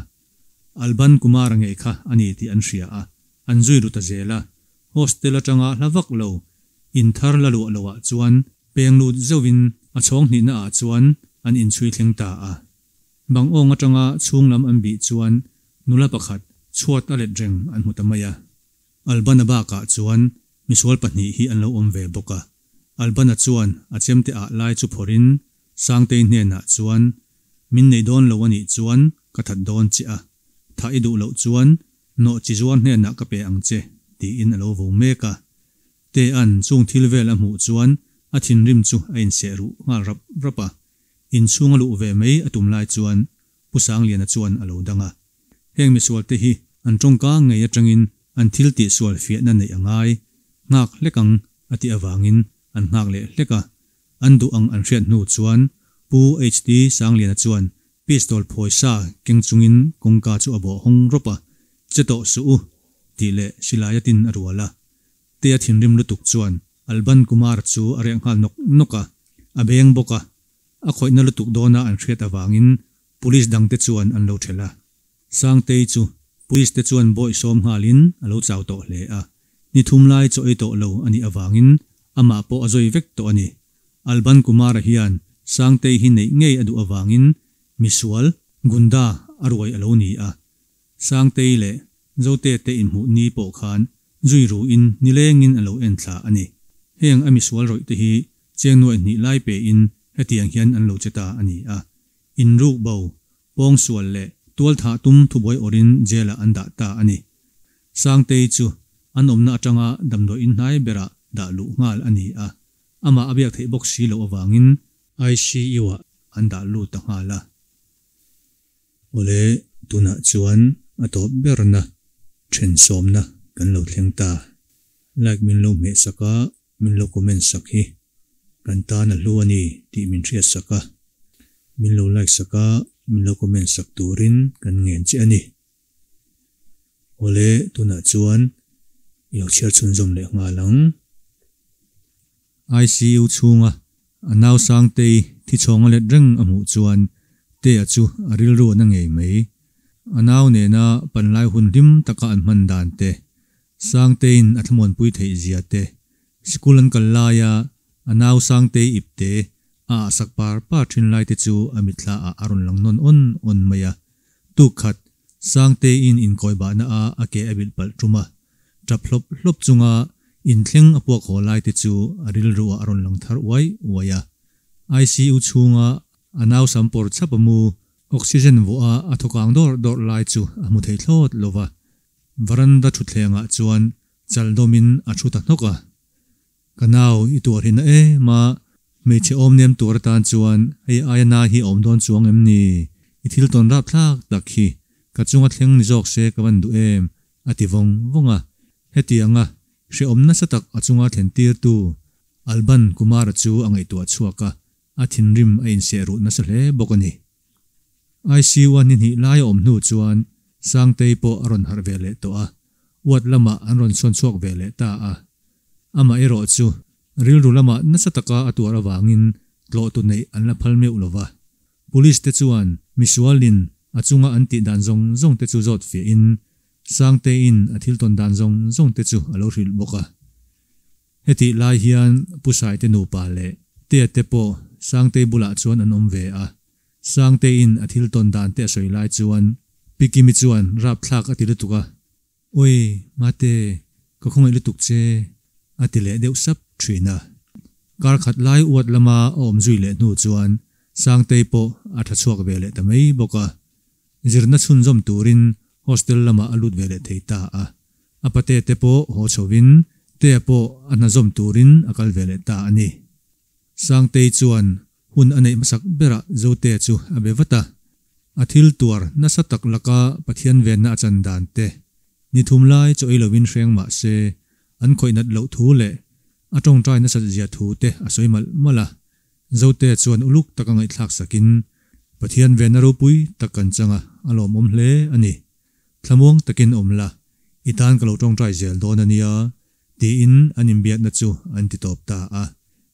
Speaker 1: Alban Kumara ngei kha a ni tih an hria a, an zui ru ta zel a. Hostel atanga hla vak lo, in thar la luah loah chuan peng lut zauhin a chhawng hnihna ah chuan an inchhui thleng ta a. Bang awng atanga chhung lam an bih chuan nula pakhat chhuat a let reng an hmu ta mai a. Albana bakah chuan misual pahnih hi an lo awm ve bawk a. Albana chuan a chemte ah lai chu phawrhin Sangtei hnenah chuan, Min nei dawn lo a nih chuan ka that dawn che a, thah i duh loh chuan nawh chi zuar hnenah ka pe ang che, tiin a lo vo mek a. Tea'n chung thil vel a hmuh chuan a thinrim chu a inseh ruh nghal rap rap a. Inchhung a luh ve mai a tum lai chuan Pu Sangliana chuan a lo dang a. Heng misualte hi an tawngka ngei atangin an thil tihsual fiahna neih a ngai, nghak hlek ang a tih avangin an nghak leh hlek a. An duh ang an hriat hnu chuan Pu HT Sangliana chuan pistol phawi sa keng chungin kawngka chu a bawh hawng rawp a, Che tawh suh u! tih leh silai a tin a rual a. Tea thinrim lutuk chuan Alban Kumar chu a reh nghal nawk nawk a, a beng bawk a. A khawihna lutuk dawna an hriat avangin Police dangte chuan an lo ṭhelh a. Sangtei chu Police te chuan bawih sawm nghalin a lo chau tawh hle a. Ni thum lai chaw ei tawh lo a nih avangin amah pawh a zawi vek tawh a ni. Alban Kumara hian Sangtei hi neih ngei a duh avangin misual, Gunda, a ruai a lo ni a. Sangtei leh Zote te inhmuh ni pawh khan zui ruin nilengin a lo en thla a ni. Heng a misual rawih te hi cheng nuaih hnih lai pein hetiang hian an lo che ta a ni a. Inruk bo, pawngsual leh tualthah tum thubuai awrhin jail ah an dah ta a ni. Sangtei chu an awmna atanga damdawi in hnai berah dah luh nghal a ni a, amah a biak theih bawk si loh avangin ICU ah an dah lut ta nghal a. Awle, tunah chuan a tawp berna thensawmna kan lo thleng ta. Like min lo hmeh sak a, min lo comment sak hi kan tan a hlu a ni tih min hriat sak a, min lo like sak a, min lo comment sak turin kan ngen che a ni. Awle, tunah chuan i lo chhiar chhunzawm leh nghal ang. ICU chhunga a nau Sangtei thi chhawng a let reng a hmuh chuan Tea chu a rilru a na ngei mai. A nau nena panlai hun hlim taka an hman dan te, Sangteiin a thlamuanpui theih zia te, sikul an kal laia a nau Sangtei ipte a ah sak par par thin lai te chu a mitthla ah a rawn lang nawn awn awn mai a. Tuk khat, Sangteiin inkawi bahna a a ke a bilh palh tum a, tap hlawp hlawp chunga inthleng a puak haw lai te chu a rilru ah a rawn lang thar uai uai a. ICU chhunga a nau sam pawr chhap a mu, oxygen vuah a a thawkang dawrh dawrh lai chu a hmu thei thlawt lo va. Varanda thutthleng ah chuan chal dawmin a thu ta hnawk a. Ka nau i tuar hi na em a, hmeichhe awm nem tur atan chuan hei aia na hi a awm dawn chuang em ni? I thil tawn rap thlak tak hi ka chunga thleng ni zawk se ka van duh em? a ti vawng vawng a. Hetianga hrehawm nasa tak a chunga thlen tirtu Alban Kumara chu a ngaihtuah chhuak a, a thinrim a inseh ruh nasa hle bawk a ni. ICU-a ni hnih lai a awm hnu chuan Sangtei pawh a rawn harh ve leh tawh a, ward lamah an rawn sawn chhuak ve leh ta a. Amah erawh chu rilru lamah nasa taka a tuar avangin tlawhtu neih an la phal meuh lo va. Police te chuan misualin a chunga an tih dan zawng zawng te chu zawt fiahin Sangteiin a thil tawn dan zawng zawng te chu a lo hrilh bawk a. Hetih lai hian Pu Saite nupa leh Tea te pawh Sangtei bulah chuan an awm ve a. Sangteiin a thil tawn dan te a sawi lai chuan Pi Kimi chuan rapthlak a ti lutuk a, Oi, Mate, ka khawngaih lutuk che. a ti leh deuh sap thin a. Kar khat lai uat lama a awm zui leh hnu chuan Sangtei pawh a tha chhuak ve leh ta mai bawk a. Zirna chhunzawm turin hostel lamah a lut ve leh thei ta a. A pate te pawh haw chhovin Tea pawh a hna zawm turin a kal ve leh ta a ni. Sangtei chuan hun a neih hmasak berah Zotea chu a be vat a. A thil tuar nasa tak laka Pathian venna a chan dan te, ni thum lai chaw ei lovin hreng mah se an khawih nat loh thu leh a tawngtai nasat zia thu te a sawi malh malh a. Zotea chuan uluk taka ngaihthlak sakin, Pathian venna ropui tak kan chang a, a lawmawm hle a ni. Thlamuang takin awm la, i tan ka lo tawngtai zel dawn a nia, tiin an inbiakna chu an ti tawp ta a.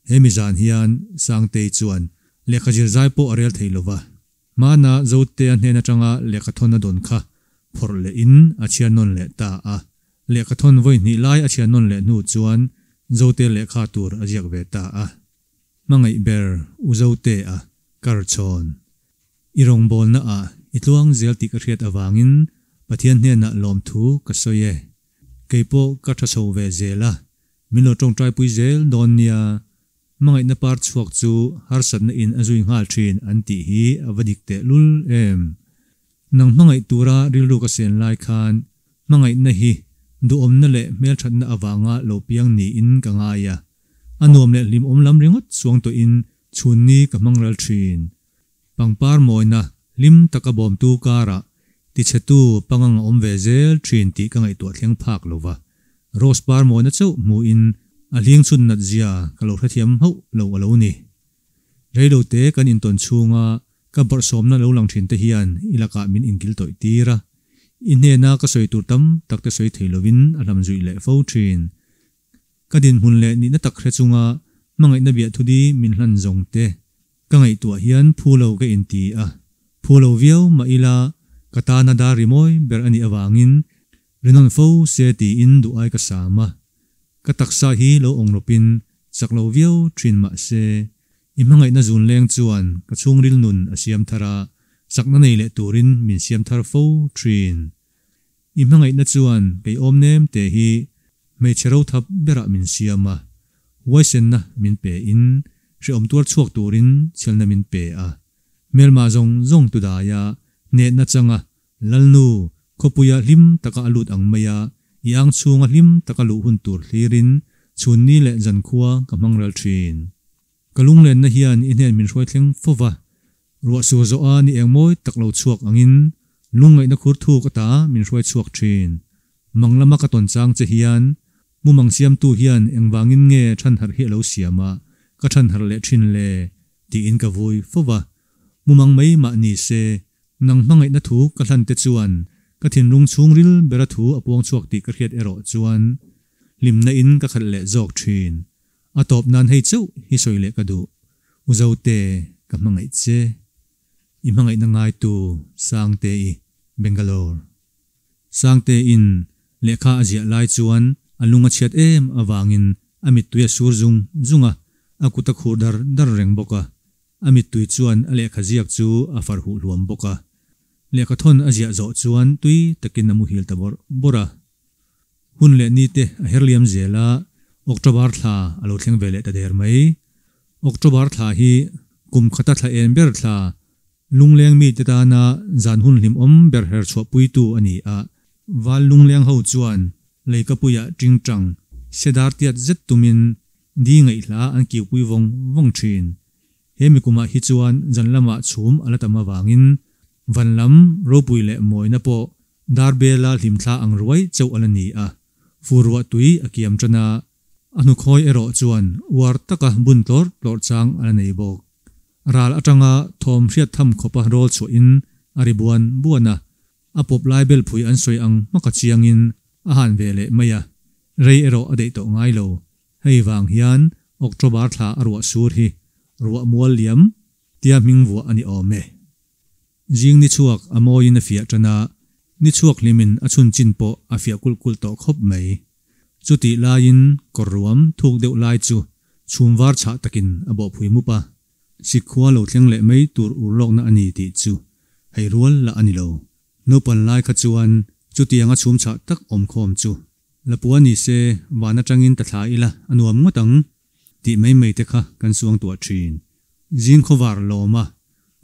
Speaker 1: Hemi zan hian Sangtei chuan lehkha zir zai pawh a rel thei lo va. Hmana Zotea hnen atanga lehkhathawn a dawn kha phawrh lehin a chhiar nawn leh ta a. Lehkhathawn vawi hnih lai a chhiar nawn leh hnu chuan Zotea lehkha tur a ziak ve ta a. Hmangaih ber U Zotea karchhawn. I rawngbawlna ah i tluang zel tih ka hriat avangin Pathian hnenah lawmthu ka sawi e. Kei pawh ka tha chho ve zel a, min lo tawngtaipui zel dawn nia. Hmangaihna par chhuak chu harsatna in a zui nghal thin an tih hi a va dik teh lul em. Nang hmangaih tura rilru ka sen lai khan hmangaihna hi duhawmna leh hmelthatna avanga lo piang niin ka ngai a. A nuam leh hlimawm lam ringawt chuang tawhin chhunni ka hmang ral thin. Pangpar mawina hlim taka bawmtu karah tichhetu pangang a awm ve zel thin tih ka ngaihtuah thleng phak lo va. Rose par mawina chauh hmuhin a hling chhun nat zia ka lo hrethiam hauh lo a lo ni. Reilote kan intawn chhunga ka bawrhsawmna lo lang thin te hian i lakah min inkil tawih tir a. I hnena ka sawi tur tam tak te sawi thei lovin a hlam zuih leh fo thin. Ka dinhmun leh nihna tak hre chunga hmangaihna biahthu di min hlan zawng te ka ngaihtuah hian phu lo ka inti a, phu lo viau mah ila ka tana dar rimawi ber a nih avangin rinawn fo se tiin duh ai ka sam a. Ka taksa hi lo awng rawpin chak lo viau thin mah se i hmangaihna zun leng chuan ka chhungril nun a siam thar a, chakna nei leh turin min siam thar fo thin. I hmangaihna chuan kei awm nem te hi hmeichhe rothap berah min siam a, huaisenna min pe in hrehawm tuar chhuak turin chhelna min pe a. Hmelma zawng zawng tudaia hnehna changa Lalnu khawpuia hlim taka a lut ang maia i ang chhunga hlim taka luh hun tur thlirin chhunni leh zankhua ka hmang ral thin. Ka lunglenna hian i hnen min hruai thleng fo va, ruah sur zawha ni eng mawi tak lo chhuak angin lungngaihna khur thuk ata min hruai chhuak thin. Mang lama ka tawn chang che hian mumang siamtu hian engvangin nge thanharh hi a lo siam a, ka thanharh leh thin le? tiin ka vui fo va. Mumang mai mah ni se, nang hmangaihna thu ka hlan te chuan ka thinlung chhungril bera thu a puang chhuak tih ka hriat erawh chuan hlimna in ka khalh leh zawk thin. A tawp nan hei chauh hi sawi leh ka duh. U Zote, ka hmangaih che. I hmangaihna ngaitu Sangte i Bangalore. Sangte in lehkha a ziah lai chuan a lung a chhiat em avangin a mittui a sur zung zung a, a kut a khur dar dar reng bawk a. A mittui chuan a lehkha ziak chu a far huh hluam bawk a. Lehkha thawn a ziah zawh chuan tui takin a muhil ta bawrh bawrh a. Hun leh ni te a her liam zel a, October thla a lo thleng ve leh ta der mai. October thla hi kum khata thla en ber thla, lungleng mite tana zan hun hlimawm ber her chhuahpuitu a ni a. Val lungleng ho chuan leikapuiah tingtang sedar tiat zet tumin di ngaihhla an kiupui vawng vawng thin. He mi kumah hi chuan zan lamah chhum a la tam avangin van lam ropui leh mawina pawh Darbela hlimthla ang ruai chauh a la ni a, fur ruah tui a kiam tan a, a hnukhawi erawh chuan uar taka bun tlawrh tlawrh chang a la nei bawk. Ral atanga thawm hriat tham khawpa rawl chhuahin a ri buan buan a, a pawp lai belphui an sawi ang hmaka chiangin a han ve leh mai a, rei erawh a daih tawh ngai lo. Hei vang hian October thla a ruah sur hi ruah mual liam tia hming vuah a ni awm e. Zing ni chhuak a mawiin a fiah tan a, ni chhuak hlimin a chhun chin pawh a fiah kulh kulh tawh khawp mai. Chutih laiin kawr ruam thuk deuh lai chu chhum var chhah takin a bawh phui mup a, sikhua lo thleng leh mai tur ur lawkna a ni tih chu hei rual lah a ni lo. Naupan lai kha chuan chutianga chhum chhah tak awm khawm chu. Lapua ni se van atangin ta thla ila a nuam ngawt ang tih mai mai te kha kan suangtuah thin. Zing khawvar lawma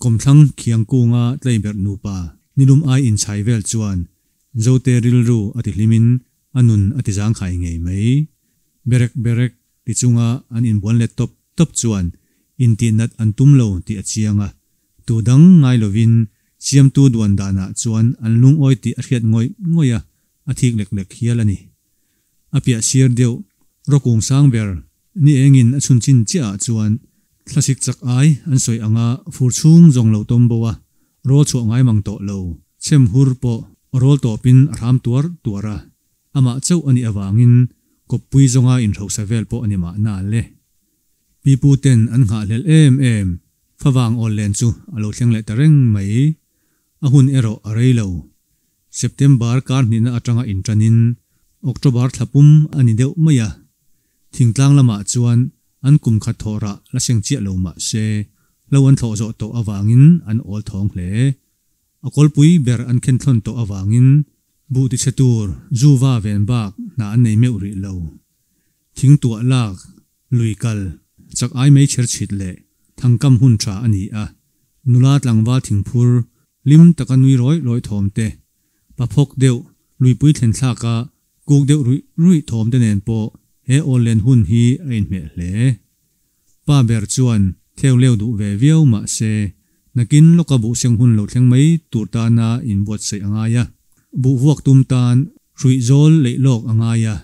Speaker 1: kawmthlang khiang kunga tlei berh nupa nilum ai inchhai vel chuan Zote rilru a ti hlimin a nun a ti zangkhai ngei mai. Berek berek ti chunga an inbuan let tawp tawp chuan intihnat an tum lo tih a chiang a, tu dang ngai lovin siamtu duan danah chuan an lungawi tih a hriat ngawih ngawih a, a thik lek lek hial a ni. A piah sir deuh rawkung sang ber ni engin a chhun chin chiahah chuan thlasik chak ai an sawi anga fur chhung zawng lo tawm bo a, rawl chhuah ngai mang tawh lo. Chhem hur pawh rawl tawpin a hram tuar tuar a, amah chauh a nih avangin kawppui zawnga inhrosa vel pawh a ni mahna le. Pipu ten an nghahhlelh em em favang awl len chu a lo thleng leh ta reng mai. A hun erawh a rei lo. September kar hnihna atanga inṭanin October thla pum a ni deuh mai a. Thingtlang lamah chuan an kum khat thawh rah la seng chiah lo mah se, hlo an thlawh zawh tawh avangin an awl thawng hle. A kawlpui ber an khen thlawn tawh avangin buh tichhe tur zu va ven bak hna an nei meuh rih lo. Thingtuah lak Lui kal, chak ai mei chher chhit leh thangkam hun tha a ni a, nula tlangval thingphur, hlim taka nui rawih rawih thawm te, pa phawk deuh, luipui thlen thlaka kuk deuh ruih ruih thawm te nen pawh he awllen hun hi a inhmeh hle. Pa ber chuan theu leu duh ve viau mah se, nakin lawka buh seng hun lo thleng mai tur tana inbuatsaih a ngai a, buh vuak tum tan hruih zawl leih lawk a ngai a,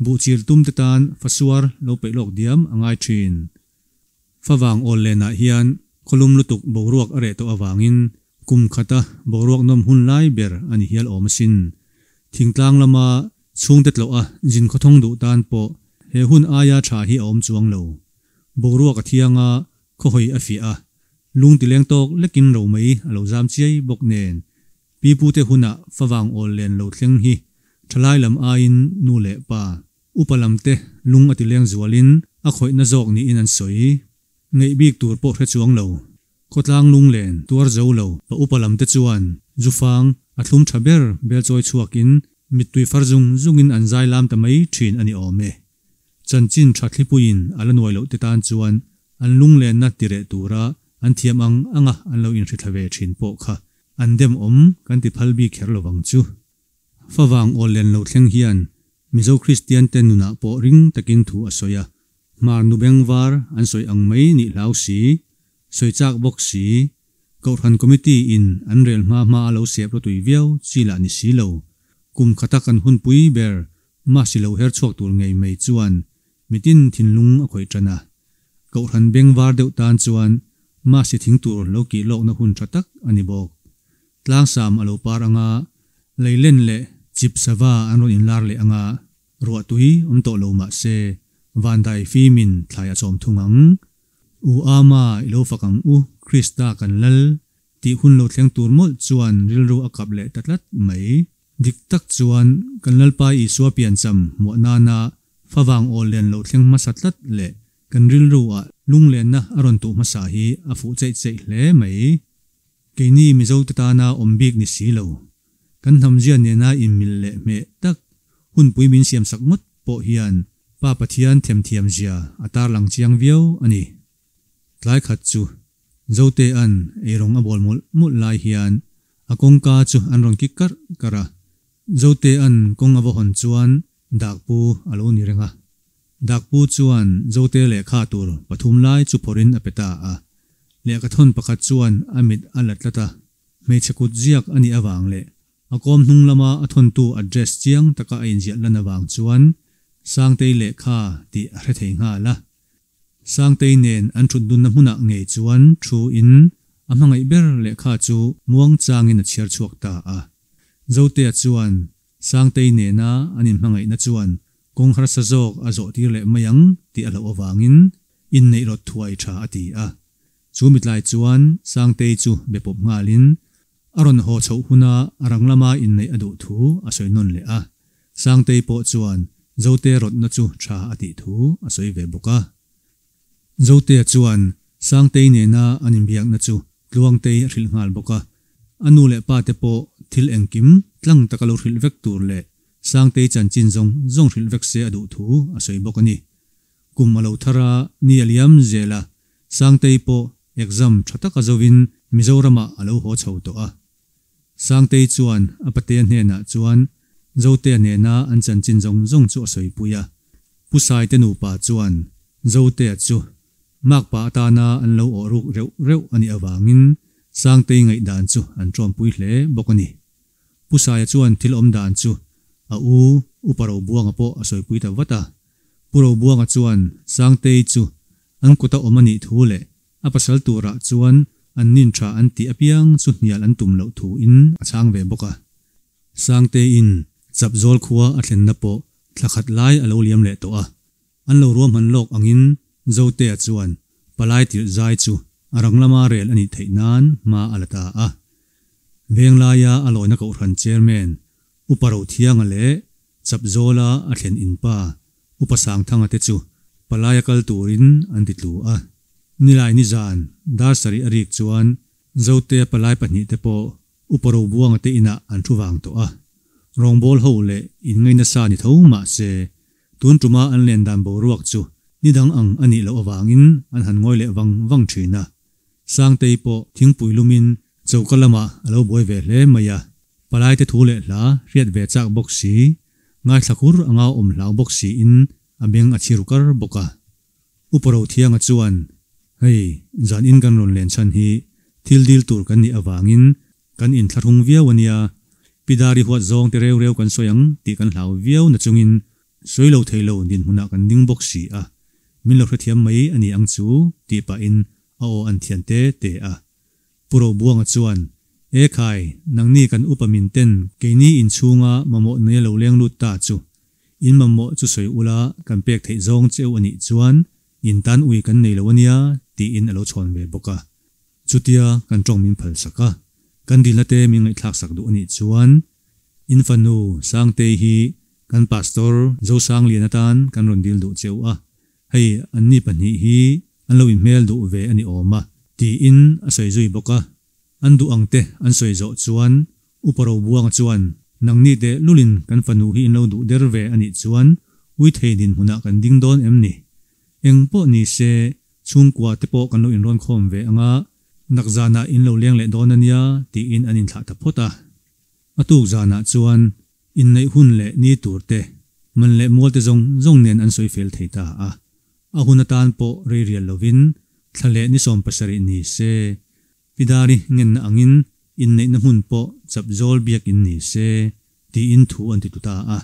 Speaker 1: Buh chil tum te tan fasuar lo peih lawk diam a ngai thin. Favang awl lenah hian khawlum lutuk boruak a reh tawh avangin kum khata boruak nawm hun lai ber a ni hial awm asin. Thingtlang lama chhungte tlawh a zin khawthawng duh tan pawh he hun aia tha hi a awm chuang lo. Boruak a thiang a, khawhawi a fiah a, lung tileng tawk lekin romei a lo zam chiai bawk nen Pipute huna favang awl len lo thleng hi thalai lam aiin nu leh pa, upa lamte lung a ti leng zualin a khawihna zawk niin an sawi. Ngeih bik tur pawh hre chuang lo. Khawtlang lunglen tuar zo lo pa upa lamte chuan zufang a thlum tha ber bel chawi chhuakin mittui far zung zungin an zai lam ta mai thin a ni awm e. Chanchin tha thlipuiin a la nuai loh te tan chuan an lunglenna tireh tura an thiam ang anga an lo inhrithla ve thin pawh kha An dem awm kan ti phal bik kher lovang chu. Favang awl len lo thleng hian Mizo Kristian te nunah pawh ring takin thu a sawi a, hmar nu beng var an sawi ang mai nih hlau si, sawi chak bawk si, Kohhran Committee in an rel hma hma a lo sep rawtui viau chi lah ni si lo. Kum khata kan hunpui ber Masi lo her chhuak tur ngei mai chuan Mitin thinlung a khawih tan a, Kohhran beng var deuh tan chuan Masi thing tur lo kih lawkna hun tha tak a ni bawk. Tlangsam a lo par anga, leilen leh chip sava an rawn inlar leh anga, ruah tui awm tawh lo mah se, vandai fimin thlai a chawm thung ang. U Ama i lo fak ang u, Krista kan lal, tih hun lo thleng tur mawlh chuan rilru a kap leh ta tlat mai. Dik tak chuan kan Lalpa Isua piancham hmuah nana favang awl len lo thleng hmasa tlat leh kan rilru ah lunglenna a rawn tuh hmasa hi a fuh cheih cheih hle mai. Keini Mizo te tana awm bik ni si lo, kan hnamzia nena inmil leh hmeh tak hunpui min siamsak ngawt pawh hian Pa Pathian themthiam zia a tarlang chiang viau a ni. Tlai khat chu Zotea'n eirawng a bawl mawlh mawlh lai hian a kawngka chu an rawn kik karh karh a. Zotea'n kawng a va hawn chuan Dakpu a lo ni reng a. Dakpu chuan Zote lehkha tur pathum lai chu phawrhin a pe ta a. Lehkhathawn pakhat chuan a mit a la tlat a. Hmeichhe kut ziak a nih avang leh a kawm hnung lama a thawntu address chiang taka a inziah lan avang chuan Sangtei lehkha tih a hre thei nghal a. Sangtei nen an thut dunna hmunah ngei chuan thu in a hmangaih ber lehkha chu muang changin a chhiar chhuak ta a. Zotea chuan Sangtei nena an inhmangaihna chuan kawng harsa zawk a zawh tir leh mai ang tih a hlauh avangin inneih rawt thuai tha a ti a. Chu mitlai chuan Sangtei chu be pawp nghalin a rawn haw chhoh huna a rang lama inneih a duh thu a sawi nawn leh a. Sangtei pawh chuan Zote rawtna chu tha a tih thu a sawi ve bawk a. Zotea chuan Sangtei nena an inbiakna chu Tluangtei a hrilh nghal bawk a. A nu leh pa te pawh thil engkim tlang taka lo hrilh vek tur leh Sangtei chanchin zawng zawng hrilh vek se a duh thu a sawi bawk a ni. Kum a lo thar a, ni a liam zel a, Sangtei pawh exam tha taka zovin Mizoramah a lo haw chho tawh a. Sangtei chuan a patea hnenah chuan Zotea nena an chanchin zawng zawng chu a sawipui a. Pu Saite nupa chuan Zotea chu makpa atana an lo awh ruk reuh reuh a nih avangin Sangtei ngaihdan chu an ṭawmpui hle bawk a ni. Pu Saia chuan thil awm dan chu a u Upa Robuanga pawh a sawipui ta vat a. Pu Robuanga chuan Sangtei chu an kuta awm a nih thu leh a pasal turah chuan an nin tha an tih apiang chu hnial an tum loh thuin a chhang ve bawk a. Sangteiin Chapzawl khua a thlenna pawh thla khat lai a lo liam leh tawh a. An lo ruahman lawk angin Zotea chuan palai tirh zai chu a rang lama rel a nih theih nan hma a la ta a. Venglaia a lawina kohhran chairman Upa Rothianga leh Chapzawla a thlen inpa Upa Sangthanga te chu palaia kal turin an ti tlu a. Nilai nizan dar sarih a rik chuan Zotea palai pahnihte pawh Upa Robuanga te inah an thu vang tawh a, rawngbâwl ho leh inngai nasa ni tho mah se, tun ṭuma an len dan boruak chu ni dang ang a nih loh avangin an han ngawi leh vang vang ṭhin a. Sangtei pawh thingpui lumin choka lamah a lo buai ve hle mai a, palaite thu leh hla hriat ve chak bawk si, ngaithla kur anga awm hlau bawk siin a beng a chhiru kar bawk a. Upa Rothianga chuan, Hei, zan in kan rawn len chhan hi thil dil tur kan nih avangin kan inthlahrung viau a nia, Pi Dari huat zawng te reu reu kan sawi ang tih kan hlau viau na chungin sawi lo thei lo dinhmunah kan ding bawk si a, min lo hrethiam mai a ni ang chu tih pahin a aw an thian te te a. Pu Robuanga chuan, E khai, nangni kan upa min ten keini inchhunga mamawh nei a lo leng lut ta chu In mamawh chu sawi ula kan pek theih zawng cheu a nih chuan in tan ui kan nei lo a nia tiin a lo chhawn ve bawk a. Chutia kan tawng min phal sak a, kan dilna te min ngaihthlak sak duh a nih chuan in fanu Sangtei hi kan Pastor Zosanglian atan kan rawn dil duh cheu a, hei anni pahnih hi an lo inhmel duh ve a ni awm a tiin a sawi zui bawk a. An duh ang te an sawi zawh chuan Upa Robuanga chuan, Nangni teh lulin kan fanu hi in lo duh der ve a nih chuan ui thei dinhmunah kan ding dawn em ni? Eng pawh ni se, chhungkua te pawh kan lo inrawn khawm ve ang a, nak zanah in lo leng leh dawn a nia, tiin an inthlah ta phawt a. A tuk zanah chuan inneih hun leh ni tur te, man leh mual te zawng zawng nen an sawi fel thei ta a. A hun atan pawh rei rial lovin thla leh ni 70 ni se, Pidari ngenna angin inneihna hmun pawh Chapzawl biakin ni se, tiin thu an ti tu ta a.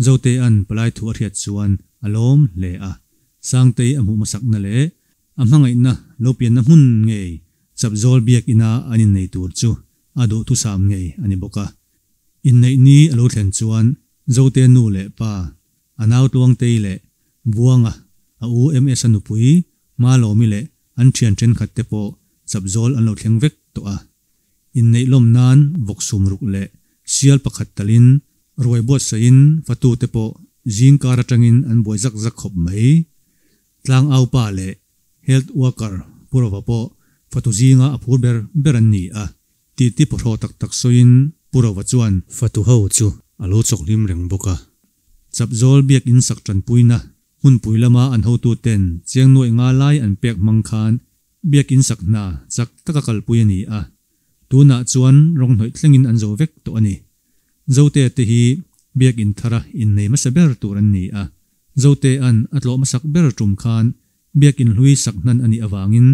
Speaker 1: Zotea'n palai thu a hriat chuan a lawm hle a. Sangtei a hmuh hmasakna leh a hmangaihna lo pianna hmun ngei Chapzawl biakina an innei tur chu a duhthusam ngei a ni bawk a. Inneih ni a lo thlen chuan Zotea nu leh pa, a nau Tluangtei leh Buanga, a u MS-a nupui Malawmi leh An thian thenkhat te pawh chapzawl an lo thleng vek tawh a. Inneih lawm nan vawk sum ruk leh sial pakhat talin ruai buatsaihin fatu te pawh zing kar atangin an buai zak zak khawp mai. Tlang aupa leh health worker Pu Rova pawh fatu zinga a phur ber ber an ni a. Titi pawhraw tak tak sawiin Pu Rova chuan fatu ho chu a lo chawk hlim reng bawk a. Chapzawl biakinn sak tanpuina Hmunpui lama an hotuten chiang nuaih nga lai an pek hmang khan biakinn sak hna chak taka kalpui a ni a, tunah chuan rawng hnawih thlengin an zo vek tawh a ni. Zotea te hi biakinn thara innei hmasa ber tur an ni a, Zotea'n a tlawh hmasak ber tum khan biakinn hlui sak hnan a nih avangin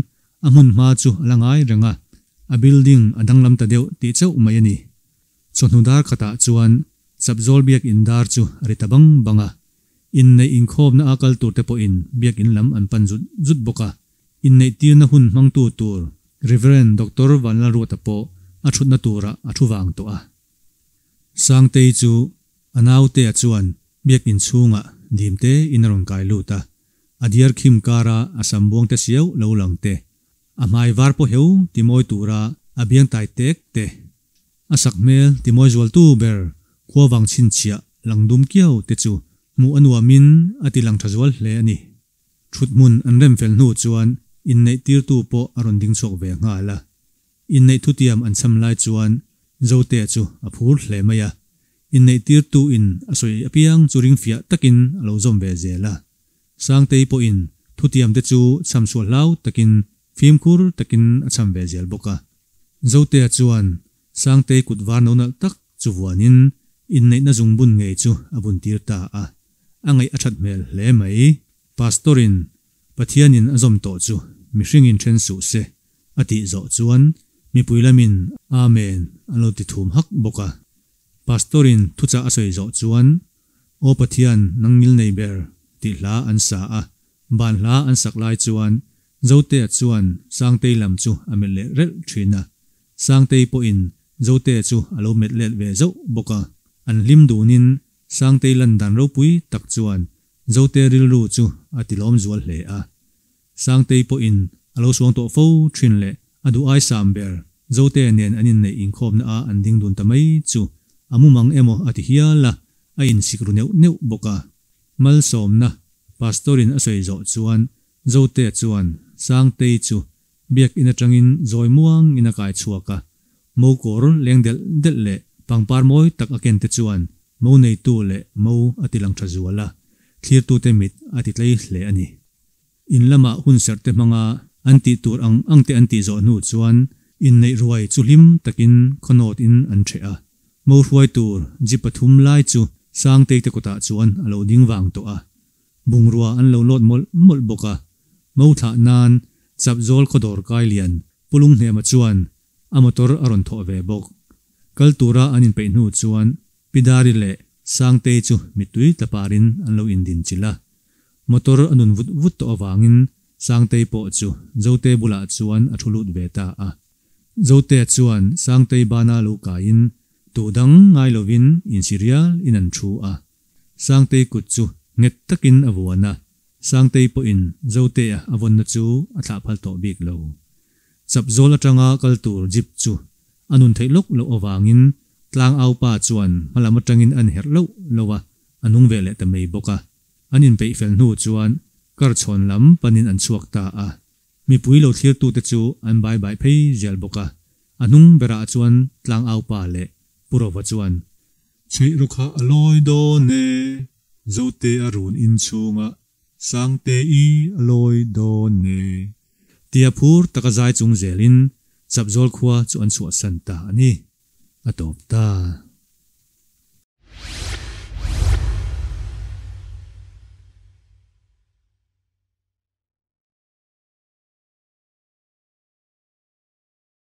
Speaker 1: a hmun hma chu a la ngai reng a, a building a danglam ta deuh tih chauh mai a ni. Chawhnu dar khatah chuan Chapzawl biakinn dar chu a ri ta bang bang a, Inneih inkhawmna a kal turte pawhin biakinn lam an pan zut zut bawk a. Inneih tirna hun hmangtu tur Rev. Doctor Vanlalruata pawh a thutna turah a thu vang tawh a. Sangtei chu a nautea chuan biakinn chhungah dimte in a rawn kai lut a, a diar khim kara a sam buangte siau lo lang te, a hmai var pawh heu timawi tura a biang tai tek te, A sak hmel timawi zualtu ber khuavang chhinchhiah lang dum kiau te chu hmuh a nuamin a ti lang tha zual hle a ni. Thuthmun an rem fel hnu chuan inneih tirtu pawh a rawn ding chhuak ve nghal a. Inneih thutiam an cham lai chuan Zotea chu a phur hle mai a. Inneihtirtu in a sawi apiang chu ring fiah takin a lo zawm ve zel a. Sangtei pawhin thutiam te chu cham sual hlau takin fimkhur takin a cham ve zel bawk a. Zotea chuan Sangtei kut var no nalh tak chu vuanin inneihna zungbun ngei chu a buntir ta a. A ngaih a that hmel hle mai. Pastor-in Pathianin a zawm tawh chu mihringin then suh se a tih zawh chuan mipui lamin Amen an lo ti thum hak bawk a. Pastor-in thuchah a sawi zawh chuan Aw Pathian nang ngil nei ber tih hla an sa a, ban hla an sak lai chuan Zotea chuan Sangtei lam chu a melh leh relh thin a. Sangtei pawhin Zotea chu a lo melh let ve zauh bawk a. An hlim dunin Sangtei lan dan ropui tak chuan Zote rilru chu a tilawm zual hle a. Sangtei pawhin a lo suang tawh fo thin leh a duh ai sam ber Zote nen an inneih inkhawmna a an ding dun ta mai chu a mumang emaw a ti hial a, a insik ru neuh neuh bawk a. Malsawmna Pastor-in a sawi zawh chuan Zote chuan Sangtei chu Biakinn atangin zawi muangin a kai chhuak a, mo kawr leng delh delh leh pangpar mawi tak a ken te chuan mo neitu leh mo a ti lang tha zual a, thlirtute mit a ti tlei hle a ni. In lamah hunserh te hmanga an tih tur ang ang te an tih zawh hnu chuan inneih ruai chu hlim takin khawnawt in an ṭheh a, mo hruai tur jeep pathum lai chu Sangtei te kawtah chuan a lo ding vang tawh a, Bungrua an lo lawt mawlh mawlh bawk a, mo thlah nan Chapzawl khaw dawr kai lian Pu Lunghnema chuan a motor a rawn thawh ve bawk. Kal tura an inpeih hnu chuan Pi Dari leh Sangtei chu mittui tla parin an lo indin chilh a. Motor a nun vut vut tawh avangin Sangtei pawh chu Zote bulah chuan a thu lut ve ta a. Zote chuan Sangtei bana lo kaiin tu dang ngai lovin insi rial in an thu a. Sangtei kut chu nghet takin a vuan a, Sangtei pawhin Zotea a vawnna chu a thlah phal tawh bik lo. Chapzawl atanga kal tur jeep chu a nun theih lawk loh avangin Tlangau pa chuan hmalam atangin an herh loh loh a, a nung ve leh ta mai bawk a. An inpeih fel hnu chuan kar chhawn lam panin an chhuak ta a. Mipui lo thlirtute chu an bai bai phei zel bawk a, a hnung berah chuan Tlangau pa leh Pu Rova chuan, Chheih rawk kha a lawi dawn e, Zote a run inchhunga Sangte i a lawi dawn e. Tia phur taka zai chung zelin Chapzawl khua chu an chhuahsan ta a ni. A tawp ta.